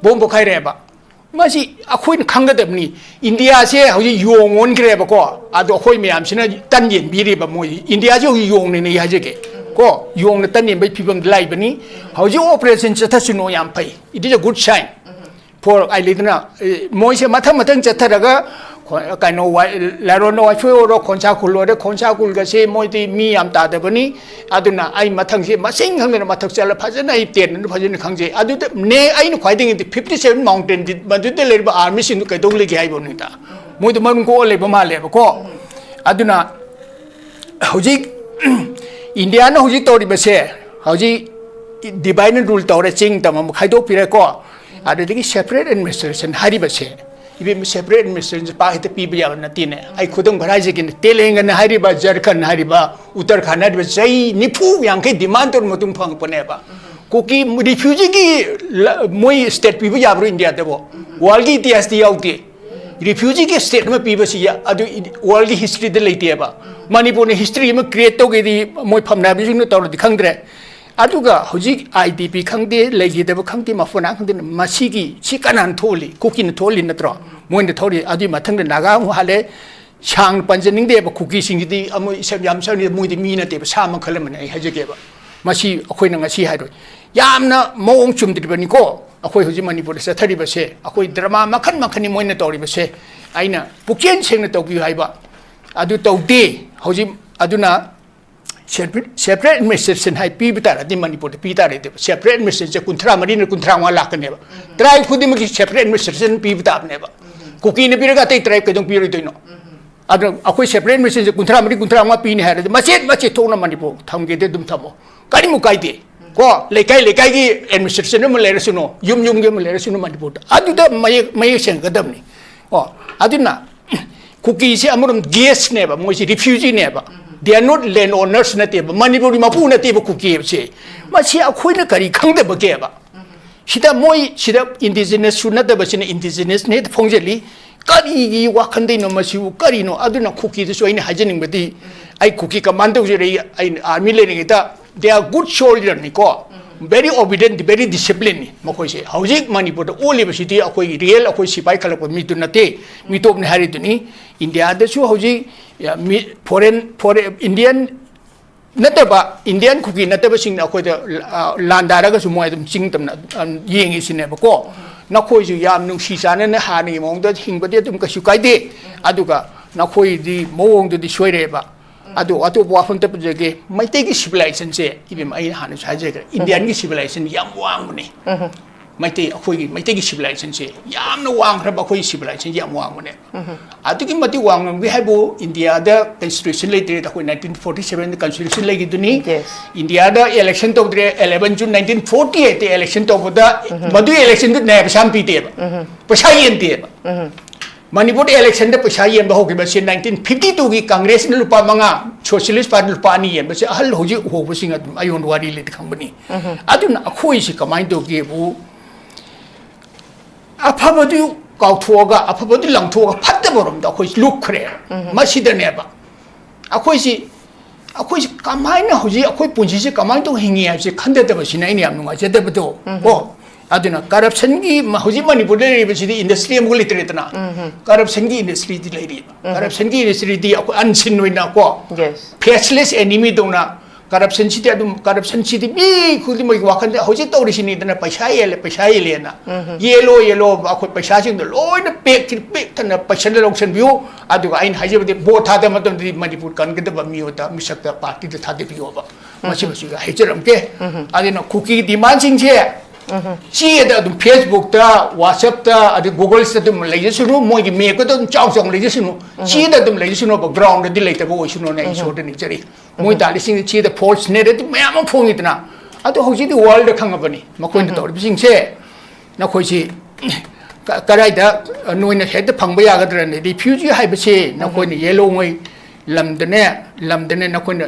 ꯕꯣꯝ ꯄꯣꯈꯥꯏꯔꯦꯕ꯫ ꯃꯁꯤ ꯑꯩꯈꯣꯏꯅ ꯈꯪꯒꯗꯕꯅꯤ꯫ ꯏꯟꯗꯤꯌꯥꯁꯦ ꯍꯧꯖꯤꯛ ꯌꯣꯡ ꯑꯣꯟꯈ꯭ꯔꯦꯕꯀꯣ꯫ ꯑꯗꯣ ꯑꯩꯈꯣꯏ ꯃꯌꯥꯝꯁꯤꯅ ꯇꯟ ꯌꯦꯟꯕꯤꯔꯤꯕ ꯃꯣꯏ꯫ ꯏꯟꯗꯤꯌꯥꯁꯦ ꯍꯧꯖꯤꯛ ꯌꯣꯡꯅꯦꯅ ꯑꯩ ꯍꯥꯏꯖꯒꯦ꯫ ꯀꯣ, ꯌꯣꯡꯅ ꯇꯟ ꯌꯦꯟꯕꯒꯤ ꯐꯤꯕꯝꯗ ꯂꯥꯛꯏꯕꯅꯤ꯫ ꯍꯧꯖꯤꯛ ꯑꯣꯄꯔꯦꯁꯟ ꯆꯠꯊꯁꯅꯨ ꯌꯥꯝ ꯐꯩ꯫ It is a good sign for, ꯑꯩ ꯂꯩꯗꯅ, ꯑꯦ, ꯃꯣꯏꯁꯦ ꯃꯊꯪ ꯃꯊꯪ ꯆꯠꯊꯔꯒ ꯈꯣ-, ꯀꯩꯅꯣ, ꯋꯥꯏ-, ꯂꯥꯏꯔꯣꯟ ꯋꯥꯏꯐꯨ ꯑꯣꯏꯔꯣ, ꯈꯣꯟꯁꯥ ꯈꯨꯜ ꯑꯣꯏꯔꯣ, ꯈꯣꯟꯁꯥ ꯈꯨꯜꯒꯁꯦ ꯃꯣꯏꯗꯤ ꯃꯤ ꯌꯥꯝ ꯇꯥꯗꯕꯅꯤ꯫ ꯑꯗꯨꯅ ꯑꯩ ꯃꯊꯪꯁꯦ ꯃꯁꯤꯡ ꯈꯪꯗꯅ ꯃꯊꯛ ꯆꯠꯂ ꯐꯖꯅ ꯑꯩ ꯇꯦꯟꯅ ꯐꯖꯅ ꯈꯪꯖꯩ꯫ ꯑꯗꯨꯗ ꯅꯦ ꯑꯩꯅ ꯈ꯭ꯋꯥꯏꯗꯒꯤ fifty seven mountain ꯃꯗꯨꯗ ꯂꯩꯔꯤꯕ ꯑꯥꯔꯃꯤꯁꯤꯡꯗꯨ ꯀꯩꯗꯧ ꯂꯩꯒꯦ ꯍꯥꯏꯕꯅꯤꯗ꯫ ꯃꯣꯏꯗꯣ ꯃꯔꯨꯝ ꯀꯣꯛꯑ ꯂꯩꯕ ꯃꯥꯜꯂꯦꯕꯀꯣ꯫ ꯑꯗꯨꯅ ꯍꯧꯖꯤꯛ ꯏꯟꯗꯤꯌꯥꯅ ꯍꯧꯖꯤꯛ ꯇꯧꯔꯤꯕꯁꯦ, ꯍꯧꯖꯤꯛ divide and rule ꯇꯧꯔꯦ, ꯆꯤꯡ ꯇꯝ ꯑꯃꯨꯛ ꯈꯥꯏꯗꯣꯛꯄꯤꯔꯦꯀꯣ꯫ ꯑꯗꯨꯗꯒꯤ separate administration ꯍꯥꯏꯔꯤꯕꯁꯦ, ꯏꯕꯦꯝꯃ, separate administration ꯄꯥꯛ ꯍꯦꯛꯇ ꯄꯤꯕ ꯌꯥꯕ ꯅꯠꯇꯦꯅꯦ꯫ ꯑꯩ ꯈꯨꯗꯝ ꯈꯔ ꯍꯥꯏꯖꯒꯦꯅꯦ꯫ ꯇꯦꯂꯪꯒꯅ ꯍꯥꯏꯔꯤꯕ, ꯖꯔꯈꯟ ꯍꯥꯏꯔꯤꯕ, ꯎꯠꯇꯔꯈꯟ ꯍꯥꯏꯔꯤꯕ ꯆꯍꯤ ꯅꯤꯐꯨ ꯌꯥꯡꯈꯩ demand ꯇꯧꯔ ꯃꯇꯨꯡ ꯐꯪꯉꯛꯄꯅꯦꯕ꯫ ꯀꯨꯀꯤ refugeeꯒꯤ ꯂ-, ꯃꯣꯏ state ꯄꯤꯕ ꯌꯥꯕ꯭ꯔꯣ ꯏꯟꯗꯤꯌꯥꯗꯕꯣ? Worldꯒꯤ ꯏꯇꯤꯍꯥꯁꯇꯤ ꯌꯥꯎꯗꯦ꯫ Refugeeꯒꯤ state ꯑꯃ ꯄꯤꯕꯁꯤ ꯌꯥ-, ꯑꯗꯨ ꯏ-, worldꯒꯤ historyꯗ ꯂꯩꯇꯦꯕ꯫ ꯃꯅꯤꯄꯨꯔꯅ history ꯑꯃ create ꯇꯧꯒꯦꯗꯤ ꯃꯣꯏ ꯐꯝꯅꯥꯏꯕꯁꯤꯡꯅ ꯇꯧꯔꯗꯤ ꯈꯪꯗ꯭ꯔꯦ꯫ ꯑꯗꯨꯒ ꯍꯧꯖꯤꯛ IDP ꯈꯪꯗꯦ, ꯂꯩꯈꯤꯗꯕ ꯈꯪꯗꯦ, ꯃꯐꯣꯟ ꯈꯪꯗꯦ, ꯃꯁꯤꯒꯤ, ꯁꯤ ꯀꯅꯥꯅ ꯊꯣꯛꯍꯜꯂꯤ? ꯀꯨꯀꯤꯅ ꯊꯣꯛꯍꯜꯂꯤ ꯅꯠꯇ꯭ꯔꯣ? ꯃꯣꯏꯅ ꯊꯣꯛꯍꯜꯂꯤ꯫ ꯑꯗꯨꯒꯤ ꯃꯊꯪꯗ ꯅꯥꯒꯥ ꯑꯃꯨꯛ ꯍꯥꯜꯂꯦ꯫ ꯁꯥꯡꯅ ꯄꯟꯖꯅꯤꯡꯗꯦꯕ, ꯀꯨꯀꯤꯁꯤꯡꯁꯤꯗꯤ ꯑꯃꯣꯏ ꯏꯁꯝ ꯌꯥꯝ ꯁꯝꯅ ꯃꯣꯏꯗꯤ ꯃꯤ ꯅꯠꯇꯦꯕ, ꯁꯥ ꯃꯈꯜ ꯑꯃꯅꯤ꯫ ꯑꯩ ꯍꯥꯏꯖꯒꯦꯕ, ꯃꯁꯤ ꯑꯩꯈꯣꯏꯅ ꯉꯁꯤ ꯍꯥꯏꯔꯣꯏ꯫ ꯌꯥꯝꯅ ꯃꯑꯣꯡ ꯆꯨꯝꯗ꯭ꯔꯤꯕꯅꯤꯀꯣ꯫ ꯑꯩꯈꯣꯏ ꯍꯧꯖꯤꯛ ꯃꯅꯤꯄꯨꯔꯗ ꯆꯠꯊꯔꯤꯕꯁꯦ, ꯑꯩꯈꯣꯏ drama ꯃꯈꯜ ꯃꯈꯜꯅꯤ ꯃꯣꯏꯅ ꯇꯧꯔꯤꯕꯁꯦ꯫ ꯑꯩꯅ ꯄꯨꯛꯆꯦꯜ ꯁꯦꯡꯅ ꯇꯧꯕꯤꯌꯨ ꯍꯥꯏꯕ ꯑꯗꯨ ꯇꯧꯗꯦ ꯍꯧꯖꯤꯛ꯫ ꯑꯗꯨꯅ separate, separate administration ꯍꯥꯏ ꯄꯤꯕ ꯇꯥꯔꯗꯤ, ꯃꯅꯤꯄꯨꯔꯗ ꯄꯤ ꯇꯥꯔꯗꯤ separate administrationꯁꯦ ꯀꯨꯟꯊ꯭ꯔꯥ ꯃꯔꯤꯅ ꯀꯨꯟꯊ꯭ꯔꯥ ꯃꯉꯥ ꯂꯥꯛꯀꯅꯦꯕ꯫ Tribe ꯈꯨꯗꯤꯡꯃꯛꯀꯤ separate administration ꯄꯤꯕ ꯇꯥꯕꯅꯦꯕ꯫ ꯀꯨꯀꯤꯅ ꯄꯤꯔꯒ ꯑꯇꯩ tribe ꯀꯩꯗꯧ ꯄꯤꯔꯣꯏꯗꯣꯏꯅꯣ? ꯑꯗꯨꯅ ꯑꯩꯈꯣꯏ separate administrationꯁꯦ ꯀꯨꯟꯊ꯭ꯔꯥ ꯃꯔꯤ, ꯀꯨꯟꯊ꯭ꯔꯥ ꯃꯉꯥ ꯄꯤꯅꯤ ꯍꯥꯏꯔꯗꯤ ꯃꯆꯦꯠ ꯃꯆꯦꯠ ꯊꯣꯛꯅ ꯃꯅꯤꯄꯨꯔ ꯊꯝꯒꯦꯗꯤ ꯑꯗꯨꯝ ꯊꯝꯃꯣ, ꯀꯔꯤꯃꯨꯛ ꯀꯥꯏꯗꯦ꯫ ꯀꯣ, ꯂꯩꯀꯥꯏ ꯂꯩꯀꯥꯏꯒꯤ ꯑꯦꯗꯃꯤꯅꯤꯁꯇ꯭ꯔꯦꯁꯟ ꯑꯃ ꯂꯩꯔꯁꯅꯨ, ꯌꯨꯝ ꯌꯨꯝꯒꯤ ꯑꯃ ꯂꯩꯔꯁꯅꯨ ꯃꯅꯤꯄꯨꯔꯗ, ꯑꯗꯨꯗ ꯃꯌꯦꯛ ꯃꯌꯦꯛ ꯁꯦꯡꯒꯗꯕꯅꯤ꯫ ꯀꯣ, ꯑꯗꯨꯅ ꯀꯨꯀꯤꯁꯦ ꯑꯃꯔꯣꯝ ꯒꯦꯁꯅꯦꯕ, ꯃꯣꯏꯁꯦ ꯔꯤꯐ꯭ꯌꯨꯖꯤꯅꯦꯕ, they are not land owners ꯅꯠꯇꯦꯕ, ꯃꯅꯤꯄꯨꯔꯒꯤ ꯃꯄꯨ ꯅꯠꯇꯦꯕ ꯀꯨꯀꯤ ꯍꯥꯏꯕꯁꯦ꯫ ꯃꯁꯤ ꯑꯩꯈꯣꯏꯅ ꯀꯔꯤ ꯈꯪꯗꯕꯒꯦꯕ? ꯁꯤꯗ ꯃꯣꯏ ꯁꯤꯗ ꯏꯟꯗꯤꯖꯤꯅꯁꯁꯨ ꯅꯠꯇꯕꯁꯤꯅ ꯏꯟꯗꯤꯖꯤꯅꯁꯅꯦ ꯍꯦꯛꯇ ꯐꯣꯡꯖꯜꯂꯤ꯫ ꯀꯔꯤꯒꯤ ꯋꯥꯈꯟꯗꯩꯅꯣ ꯃꯁꯤꯕꯨ? ꯀꯔꯤꯅꯣ? ꯑꯗꯨꯅ ꯀꯨꯀꯤꯗꯁꯨ ꯑꯩꯅ ꯍꯥꯏꯖꯅꯤꯡꯕꯗꯤ, ꯑꯩ ꯀꯨꯀꯤ ꯀꯃꯥꯟ ꯇꯧꯖꯔꯛꯏ, ꯑꯩꯅ ꯑꯥꯔꯃꯤ ꯂꯩꯔꯤꯉꯩꯗ, they are good soldierꯅꯤꯀꯣ, very obedient, very disciplinedꯅꯤ ꯃꯈꯣꯏꯁꯦ꯫ ꯍꯧꯖꯤꯛ ꯃꯅꯤꯄꯨꯔꯗ ꯑꯣꯜꯂꯤꯕꯁꯤꯗꯤ ꯑꯩꯈꯣꯏꯒꯤ ꯔꯤꯌꯦꯜ ꯑꯩꯈꯣꯏ ꯁꯤꯐꯥꯏ ꯈꯜꯂꯛꯄ ꯃꯤꯗꯨ ꯅꯠꯇꯦ, ꯃꯤꯇꯣꯞꯅꯤ ꯍꯥꯏꯔꯤꯗꯨꯅꯤ꯫ ꯏꯟꯗꯤꯌꯥꯗꯁꯨ ꯍꯧꯖꯤꯛ ꯐꯣꯔꯦꯟ ꯐꯣꯔꯦꯟ ꯏꯟꯗꯤꯌꯟ ꯅꯠꯇꯕ, ꯏꯟꯗꯤꯌꯟ ꯀꯨꯀꯤ ꯅꯠꯇꯕꯁꯤꯡꯅ ꯑꯩꯈꯣꯏꯗ, ꯑ, ꯂꯥꯟꯗꯥꯔꯒꯁꯨ ꯃꯣꯏ ꯑꯗꯨꯝ ꯆꯤꯡ ꯇꯝꯅ, ꯑ, ꯌꯦꯡꯉꯤꯁꯤꯅꯦꯕꯀꯣ꯫ ꯅꯈꯣꯏꯁꯨ ꯌꯥꯝ ꯅꯨꯡꯁꯤ ꯆꯥꯟꯅꯅ ꯍꯥꯟꯅꯒꯤ ꯃꯑꯣꯡꯗ ꯍꯤꯡꯕꯗꯤ ꯑꯗꯨꯝ ꯀꯩꯁꯨ ꯀꯥꯏꯗꯦ, ꯑꯗꯨꯒ ꯅꯈꯣꯏꯗꯤ ꯃꯑꯣꯡꯗꯨꯗꯤ ꯁꯣꯏꯔꯦꯕ꯫ ꯑꯗꯣ ꯑꯇꯣꯞꯄ ꯋꯥꯐꯝ ꯑꯝꯇ ꯄꯨꯖꯒꯦ, ꯃꯩꯇꯩꯒꯤ ꯁꯤꯚꯤꯂꯥꯏꯖꯦꯁꯟꯁꯦ, ꯏꯕꯦꯝꯃ, ꯑꯩꯅ ꯍꯥꯟꯅꯁꯨ ꯍꯥꯏꯖꯈ꯭ꯔꯦ, ꯏꯟꯗꯤꯌꯟꯒꯤ ꯁꯤꯚꯤꯂꯥꯏꯖꯦꯁꯟ ꯌꯥꯝ ꯋꯥꯡꯕꯅꯦ꯫ ꯃꯩꯇꯩ, ꯑꯩꯈꯣꯏꯒꯤ ꯃꯩꯇꯩꯒꯤ ꯁꯤꯚꯤꯂꯥꯏꯖꯦꯁꯟꯁꯦ ꯌꯥꯝꯅ ꯋꯥꯡꯈ꯭ꯔꯕ, ꯑꯩꯈꯣꯏꯒꯤ ꯁꯤꯚꯤꯂꯥꯏꯖꯦꯁꯟ ꯌꯥꯝ ꯋꯥꯡꯕꯅꯦ꯫ ꯑꯗꯨꯛꯀꯤ ꯃꯇꯤꯛ ꯋꯥꯡꯉꯝꯒꯦ ꯍꯥꯏꯕꯨ, ꯏꯟꯗꯤꯌꯥꯗ ꯀꯟꯁꯇꯤꯇ꯭ꯌꯨꯁꯟ ꯂꯩꯇ꯭ꯔꯦ, ꯑꯩꯈꯣꯏ ꯅꯥꯏꯟꯇꯤꯟ ꯐꯣꯔꯇꯤ ꯁꯚꯦꯟꯗ ꯀꯟꯁꯇꯤꯇ꯭ꯌꯨꯁꯟ ꯂꯩꯈꯤꯗꯨꯅꯤ꯫ Yes. ꯏꯟꯗꯤꯌꯥꯗ ꯏꯂꯦꯛꯁꯟ ꯇꯧꯗ꯭ꯔꯦ, ꯑꯦꯂꯦꯚꯦꯟ ꯖꯨꯟ ꯅꯥꯏꯟꯇꯤꯟ ꯐꯣꯔꯇꯤ ꯑꯩꯠꯇ ꯏꯂꯦꯛꯁꯟ ꯇꯧꯕꯗ ꯃꯗꯨꯒꯤ ꯏꯂꯦꯛꯁꯟꯗꯨ ꯅꯌꯥ ꯄꯩꯁꯥ ꯑꯃ ꯄꯤꯗꯦꯕ, ꯄꯩꯁꯥ ꯌꯦꯟꯗꯦꯕ꯫ ꯃꯅꯤꯄꯨꯔꯗ ꯏꯂꯦꯛꯁꯟꯗ ꯄꯩꯁꯥ ꯌꯦꯟꯕ ꯍꯧꯈꯤꯕꯁꯤ ꯅꯥꯏꯟꯇꯤꯟ ꯐꯤꯐꯇꯤ ꯇꯨꯒꯤ ꯀꯪꯒ꯭ꯔꯦꯁꯅ ꯂꯨꯄꯥ ꯃꯉꯥ, ꯁꯣꯁꯤꯌꯦꯂꯤꯁ ꯄꯥꯔꯇꯤ ꯂꯨꯄꯥ ꯑꯅꯤ ꯌꯦꯟꯕꯁꯦ ꯑꯍꯜ ꯍꯧꯖꯤꯛ ꯎꯍꯧꯕꯁꯤꯡ ꯑꯗꯨꯝ ꯑꯩꯉꯣꯟꯗ ꯋꯥꯔꯤ ꯂꯩꯇ ꯈꯪꯕꯅꯤ꯫ ꯑꯗꯨꯅ ꯑꯩꯈꯣꯏꯁꯤ ꯀꯃꯥꯏꯅ ꯇꯧꯒꯦꯕꯨ, ꯑꯐꯕꯗꯨ ꯀꯥꯎꯊꯣꯛꯑꯒ, ꯑꯐꯕꯗꯨ ꯂꯪꯊꯣꯛꯑꯒ ꯐꯠꯇꯕꯔꯣꯝꯗ ꯑꯩꯈꯣꯏ ꯂꯨꯞꯈ꯭ꯔꯦ꯫ ꯃꯁꯤꯗꯅꯦꯕ ꯑꯩꯈꯣꯏꯁꯤ, ꯑꯩꯈꯣꯏꯁꯤ ꯀꯃꯥꯏꯅ ꯍꯧꯖꯤꯛ ꯑꯩꯈꯣꯏ ꯄꯨꯟꯁꯤꯁꯦ ꯀꯃꯥꯏꯅ ꯇꯧ ꯍꯤꯡꯉꯤ ꯍꯥꯏꯕꯁꯤ ꯈꯟꯊꯗꯕꯁꯤꯅ ꯑꯩꯅ ꯌꯥꯝ ꯅꯨꯡꯉꯥꯏꯖꯗꯕꯗꯣ꯫ ꯀꯣ, ꯑꯗꯨꯅ ꯀꯔꯞꯁꯟꯒꯤ ꯃ-, ꯍꯧꯖꯤꯛ ꯃꯅꯤꯄꯨꯔꯗ ꯂꯩꯔꯤꯕꯁꯤꯗꯤ ꯏꯟꯗꯁꯇ꯭ꯔꯤ ꯑꯃꯒ ꯂꯩꯇ꯭ꯔꯦꯗꯅ, ꯀꯔꯞꯁꯟꯒꯤ ꯏꯟꯗꯁꯇ꯭ꯔꯤꯗꯤ ꯂꯩꯔꯤꯕ꯫ ꯀꯔꯞꯁꯟꯒꯤ ꯏꯟꯗꯁꯇ꯭ꯔꯤꯗꯤ ꯑꯩꯈꯣꯏ ꯑꯟꯁꯤꯟ ꯑꯣꯏꯅ, ꯀꯣ, Yes. ꯐꯦꯁꯂꯦꯁ ꯑꯦꯅꯤꯃꯤ ꯗꯧꯅ ꯀꯔꯞꯁꯟꯁꯤꯗꯤ ꯑꯗꯨꯝ, ꯀꯔꯞꯁꯟꯁꯤꯗꯤ ꯃꯤ ꯈꯨꯗꯤꯡꯃꯛꯀꯤ ꯋꯥꯈꯜꯗ ꯍꯧꯖꯤꯛ ꯇꯧꯔꯤꯁꯤꯅꯤꯗꯅ, ꯄꯩꯁꯥ ꯌꯦꯜꯂꯦ, ꯄꯩꯁꯥ ꯌꯦꯜꯂꯦꯅ꯫ ꯌꯦꯜꯂꯣ, ꯌꯦꯜꯂꯣ, ꯑꯩꯈꯣꯏ ꯄꯩꯁꯥꯁꯤꯡꯗꯣ ꯂꯣꯏꯅ ꯄꯦꯛ ꯄꯦꯛ ꯊꯟꯅ ꯄꯩꯁꯜꯂ ꯂꯧꯁꯟꯕꯤꯌꯨ꯫ ꯑꯗꯨꯒ ꯑꯩꯅ ꯍꯥꯏꯖꯕꯗꯤ, ꯚꯣꯠ ꯊꯥꯗꯕ ꯃꯇꯝꯗꯗꯤ ꯃꯅꯤꯄꯨꯔ ꯀꯟꯒꯗꯕ ꯃꯤꯑꯣꯏꯗ, ꯃꯤꯁꯛꯇ, ꯄꯥꯔꯇꯤꯗ ꯊꯥꯗꯕꯤꯌꯣꯕ꯫ ꯃꯁꯤꯃꯁꯨ ꯍꯥꯏꯖꯔꯝꯒꯦ꯫ ꯑꯗꯨꯅ ꯀꯨꯀꯤꯒꯤ ꯗꯤꯃꯥꯟꯁꯤꯡꯁꯦ ꯆꯦꯗ ꯑꯗꯨꯝ, Facebook ꯇ, WhatsApp ꯇ, ꯑꯗꯩ Google ꯁꯤꯗ ꯑꯗꯨꯝ ꯂꯩꯖꯁꯅꯨ, ꯃꯣꯏꯒꯤ ꯃꯦꯞꯇ ꯑꯗꯨꯝ ꯆꯥꯎ ꯆꯥꯎꯅ ꯂꯩꯖꯁꯅꯨ, ꯆꯦꯗ ꯑꯗꯨꯝ ꯂꯩꯖꯁꯅꯨꯕ, ground ꯗꯗꯤ ꯂꯩꯇꯕ ꯑꯣꯏꯁꯅꯨꯅ ꯑꯩ ꯏꯁꯣꯔꯗ ꯅꯤꯡꯖꯔꯤ꯫ ꯃꯣꯏ ꯇꯥꯜꯂꯤꯁꯤꯡ ꯆꯦꯗ false narrative ꯃꯌꯥꯝ ꯑꯃ ꯐꯣꯡꯉꯤꯗꯅ, ꯑꯗꯨ ꯍꯧꯖꯤꯛꯇꯤ ꯋꯥꯔꯜꯗ ꯈꯪꯉꯕꯅꯤ ꯃꯈꯣꯏꯅ ꯎꯝ꯫ ꯇꯧꯔꯤꯕꯁꯤꯡꯁꯦ꯫ ꯅꯈꯣꯏꯁꯤ ꯀ-, ꯀꯗꯥꯏꯗ ꯅꯣꯏꯅ ꯍꯦꯛꯇ ꯐꯪꯕ ꯌꯥꯒꯗ꯭ꯔꯅꯦ? ꯔꯤꯐ꯭ꯌꯨꯖꯤ ꯍꯥꯏꯕꯁꯤ ꯎꯝ꯫ ꯅꯈꯣꯏꯅ ꯌꯦꯂꯣꯉꯣꯏ ꯂꯝꯗꯅꯦ, ꯂꯝꯗꯅꯦ ꯅꯈꯣꯏꯅ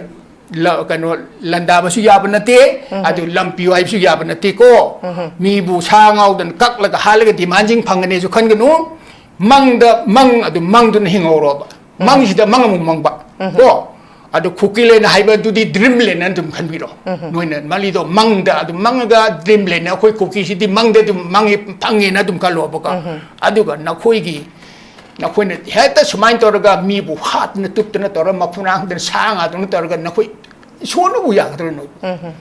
ꯂ-, ꯀꯩꯅꯣ, ꯂꯥꯟꯗꯥꯕꯁꯨ ꯌꯥꯕ ꯅꯠꯇꯦ, ꯎꯝ꯫ ꯑꯗꯨ ꯂꯝ ꯄꯤꯌꯨ ꯍꯥꯏꯕꯁꯨ ꯌꯥꯕ ꯅꯠꯇꯦꯀꯣ꯫ ꯎꯝ꯫ ꯃꯤꯕꯨ ꯁꯥ ꯉꯥꯎꯗꯅ ꯀꯛꯂꯒ ꯍꯥꯠꯂꯒ ꯗꯤꯃꯥꯟꯁꯤꯡ ꯐꯪꯒꯅꯤꯁꯨ ꯈꯟꯒꯅꯨ꯫ ꯃꯪꯗ ꯃꯪ ꯑꯗꯨꯝ ꯃꯪꯗꯨꯅ ꯍꯤꯡꯍꯧꯔꯣꯕ꯫ ꯎꯝ꯫ ꯃꯪꯁꯤꯗ ꯃꯪ ꯑꯃꯨꯛ ꯃꯪꯕ꯫ ꯎꯝ꯫ ꯀꯣ? ꯑꯗꯨ ꯈꯨꯀꯤ ꯂꯦꯟ ꯍꯥꯏꯕꯗꯨꯗꯤ ꯗ꯭ꯔꯤꯝ ꯂꯦꯟ ꯑꯗꯨꯝ ꯈꯟꯕꯤꯔꯣ꯫ ꯎꯝ꯫ ꯅꯣꯏꯅ ꯃꯂꯤꯗꯣ ꯃꯪꯗ ꯑꯗꯨꯝ ꯃꯪꯉꯒ ꯗ꯭ꯔꯤꯝ ꯂꯦꯟ, ꯑꯩꯈꯣꯏ ꯀꯨꯀꯤꯁꯤꯗꯤ ꯃꯪꯗ ꯑꯗꯨꯝ ꯃꯪꯉꯤ, ꯐꯪꯉꯦꯅ ꯑꯗꯨꯝ ꯈꯜꯂꯣꯕꯀꯣ꯫ ꯎꯝ꯫ ꯑꯗꯨꯒ ꯅꯈꯣꯏꯒꯤ, ꯅꯈꯣꯏꯅ ꯍꯦꯛꯇ ꯁꯨꯃꯥꯏꯅ ꯇꯧꯔꯒ ꯃꯤꯕꯨ ꯍꯥꯠꯇꯅ ꯇꯨꯞꯇꯅ ꯇꯧꯔꯒ ꯃꯈꯨꯅꯥꯡꯗꯅ ꯁꯥ ꯉꯥꯗꯧꯅ ꯇꯧꯔꯒ ꯅꯈꯣꯏ ꯏꯁꯣꯔꯅꯕꯨ ꯌꯥꯒꯗ꯭ꯔꯣ ꯅꯣꯏ? ꯎꯝ꯫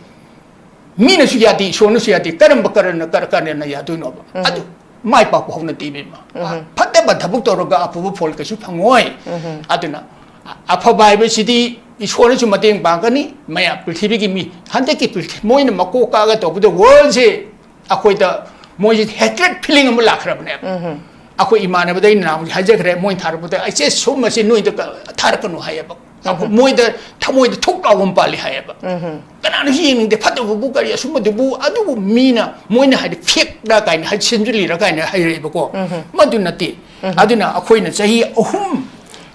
ꯃꯤꯅꯁꯨ ꯌꯥꯗꯦ, ꯏꯁꯣꯔꯅꯁꯨ ꯌꯥꯗꯦ, ꯀꯔꯝꯕ ꯀꯔꯟꯅ, ꯀꯔ-, ꯀꯔꯟꯅ ꯌꯥꯗꯣꯏꯅꯣꯕ? ꯎꯝ꯫ ꯑꯗꯨ ꯃꯥꯏ ꯄꯥꯛꯄ ꯍꯧꯅꯗꯦ, ꯏꯕꯦꯝꯃ꯫ ꯎꯝ꯫ ꯐꯠꯇꯕ ꯊꯕꯛ ꯇꯧꯔꯒ ꯑꯐꯕ ꯐꯣꯜ ꯀꯩꯁꯨ ꯐꯪꯉꯣꯏ꯫ ꯎꯝ꯫ ꯑꯗꯨꯅ ꯑ-, ꯑꯐꯕ ꯍꯥꯏꯕꯁꯤꯗꯤ ꯏꯁꯣꯔꯅꯁꯨ ꯃꯇꯦꯡ ꯄꯥꯡꯒꯅꯤ, ꯃꯌꯥꯝ ꯄ꯭ꯔꯤꯊꯤꯕꯤꯒꯤ ꯃꯤ, ꯍꯟꯗꯛꯀꯤ ꯄ꯭ꯔꯤꯊꯤ-, ꯃꯣꯏꯅ ꯃꯀꯣꯛ ꯀꯥꯒ ꯇꯧꯕꯗ ꯋꯥꯔꯜꯁꯦ ꯑꯩꯈꯣꯏꯗ ꯃꯣꯏꯁꯦ ꯍꯦꯇ꯭ꯔꯦꯠ ꯐꯤꯂꯤꯡ ꯑꯃ ꯂꯥꯛꯈ꯭ꯔꯕꯅꯦꯕ꯫ ꯎꯝ꯫ ꯑꯩꯈꯣꯏ ꯏꯃꯥꯟꯅꯕꯗ ꯑꯩꯅ ꯅꯍꯥꯟꯃꯨꯛ ꯍꯥꯏꯖꯈ꯭ꯔꯦ, ꯃꯣꯏꯅ ꯊꯥꯔꯛꯄꯗ, "ꯑꯩꯁꯦ ꯁꯨꯝꯕꯁꯦ ꯅꯣꯏꯗ ꯀ-, ꯊꯥꯔꯛꯀꯅꯨ" ꯍꯥꯏꯌꯦꯕ꯫ ꯎꯝ꯫ ꯃꯣꯏꯗ ꯊꯃꯣꯏꯗ ꯊꯨꯛ ꯂꯥꯎꯕ ꯑꯃ ꯄꯥꯜꯂꯤ ꯍꯥꯏꯌꯦꯕ꯫ ꯎꯝ꯫ ꯀꯅꯥꯅꯁꯨ ꯌꯦꯡꯅꯤꯡꯗꯦ, ꯐꯠꯇꯕꯕꯨ ꯀꯔꯤ, ꯑꯁꯨꯝꯕꯗꯨꯕꯨ, ꯑꯗꯨꯕꯨ ꯃꯤꯅ, ꯃꯣꯏꯅ ꯍꯥꯏꯗꯤ ꯐꯦꯛꯂ ꯀꯥꯏꯅ, ꯍꯥꯏꯗꯤ ꯁꯦꯝꯖꯤꯜꯂꯤꯔ ꯀꯥꯏꯅ ꯍꯥꯏꯔꯛꯑꯦꯕꯀꯣ꯫ ꯎꯝ꯫ ꯃꯗꯨ ꯅꯠꯇꯦ꯫ ꯎꯝ꯫ ꯑꯗꯨꯅ ꯑꯩꯈꯣꯏꯅ ꯆꯍꯤ ꯑꯍꯨꯝ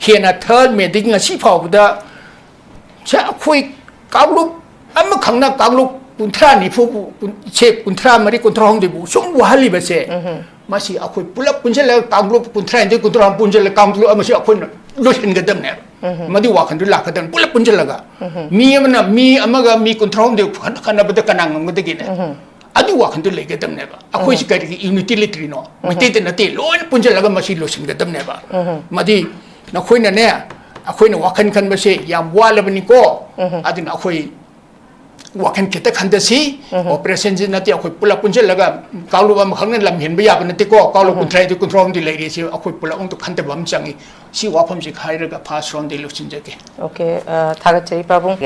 ꯍꯦꯟꯅ ꯊꯔꯠ ꯃꯦꯗꯒꯤ ꯉꯁꯤ ꯐꯥꯎꯕꯗ ꯁꯦ, ꯑꯩꯈꯣꯏ ꯀꯥꯡꯂꯨꯞ ꯑꯃꯈꯛꯅ ꯀꯥꯡꯂꯨꯞ ꯀꯨꯟꯊ꯭ꯔꯥ ꯅꯤꯐꯨꯕꯨ, ꯀꯨꯟ-, ꯁꯦ, ꯀꯨꯟꯊ꯭ꯔꯥ ꯃꯔꯤ, ꯀꯨꯟꯊ꯭ꯔꯥ ꯍꯨꯝꯗꯣꯏꯕꯨ ꯁꯨꯝ ꯋꯥꯍꯜꯂꯤꯕꯁꯦ, ꯎꯝ꯫ ꯃꯁꯤ ꯑꯩꯈꯣꯏ ꯄꯨꯂꯞ ꯄꯨꯟꯁꯤꯜꯂꯒ ꯀꯥꯡꯂꯨꯞ ꯀꯨꯟꯊ꯭ꯔꯥ ꯅꯤꯊꯣꯏ, ꯀꯨꯟꯊ꯭ꯔꯥ ꯄꯨꯟꯁꯤꯜꯂꯒ ꯀꯥꯡꯂꯨꯞ ꯑꯃꯁꯤ ꯑꯩꯈꯣꯏꯅ ꯂꯣꯏꯁꯤꯟꯒꯗꯕꯅꯦꯕ꯫ ꯎꯝ꯫ ꯃꯗꯨ ꯋꯥꯈꯜꯗꯨ ꯂꯥꯛꯀꯗꯕꯅꯤ, ꯄꯨꯂꯞ ꯄꯨꯟꯁꯤꯜꯂꯒ꯫ ꯎꯝ꯫ ꯃꯤ ꯑꯃꯅ ꯃꯤ ꯑꯃꯒ ꯃꯤ ꯀꯨꯟꯊ꯭ꯔꯥ ꯍꯨꯝꯗꯣꯏ ꯈꯟ-, ꯈꯟꯅꯕꯗ ꯀꯅꯥ ꯉꯝꯒꯗꯒꯦꯅꯦ? ꯎꯝ꯫ ꯑꯗꯨ ꯋꯥꯈꯜꯗꯨ ꯂꯩꯒꯗꯕꯅꯦꯕ꯫ ꯑꯩꯈꯣꯏꯁꯤ ꯎꯝ꯫ ꯀꯔꯤꯒꯤ ꯌꯨꯅꯤꯇꯤ ꯂꯩꯇ꯭ꯔꯤꯅꯣ? ꯎꯝ꯫ ꯃꯩꯇꯩꯗ ꯅꯠꯇꯦ, ꯂꯣꯏꯅ ꯄꯨꯟꯁꯤꯜꯂꯒ ꯃꯁꯤ ꯂꯣꯏꯁꯤꯟꯒꯗꯕꯅꯦꯕ꯫ ꯎꯝ꯫ ꯃꯗꯤ ꯅꯈꯣꯏꯅꯅꯦ, ꯑꯩꯈꯣꯏꯅ ꯋꯥꯈꯜ ꯈꯟꯕꯁꯦ ꯌꯥꯝ ꯋꯥꯠꯂꯕꯅꯤꯀꯣ꯫ ꯎꯝ꯫ ꯑꯗꯨꯅ ꯑꯩꯈꯣꯏ ꯋꯥꯈꯜ ꯈꯤꯇ ꯈꯟꯊꯁꯤ꯫ ꯎꯝ꯫ ꯑꯣꯄꯔꯦꯁꯟꯁꯤ ꯅꯠꯇꯦ, ꯑꯩꯈꯣꯏ ꯄꯨꯂꯞ ꯄꯨꯟꯁꯤꯜꯂꯒ ꯀꯥꯡꯂꯨꯞ ꯑꯃꯈꯛꯅ ꯂꯝ ꯍꯦꯟꯕ ꯌꯥꯕ ꯅꯠꯇꯦꯀꯣ꯫ ꯀꯥꯡꯂꯨꯞ ꯎꯝ꯫ ꯀꯨꯟꯊ꯭ꯔꯥ ꯍꯥꯏꯗꯨ ꯀꯨꯟꯊ꯭ꯔꯥ ꯍꯨꯝꯗꯣꯏ ꯂꯩꯔꯤꯁꯤ ꯑꯩꯈꯣꯏ ꯄꯨꯂꯞ ꯑꯃꯨꯛꯇ ꯈꯟꯊꯕ ꯑꯃ ꯆꯪꯉꯤ꯫ ꯁꯤ ꯋꯥꯐꯝꯁꯤ ꯍꯥꯏꯔꯒ ꯐꯥꯔꯁ ꯔꯥꯎꯟꯗꯤ ꯂꯣꯏꯁꯤꯟꯖꯒꯦ꯫ ꯑꯣꯀꯦ, ꯑ, ꯊꯥꯒꯠꯆꯔꯤ ꯄꯥꯕꯨꯡ꯫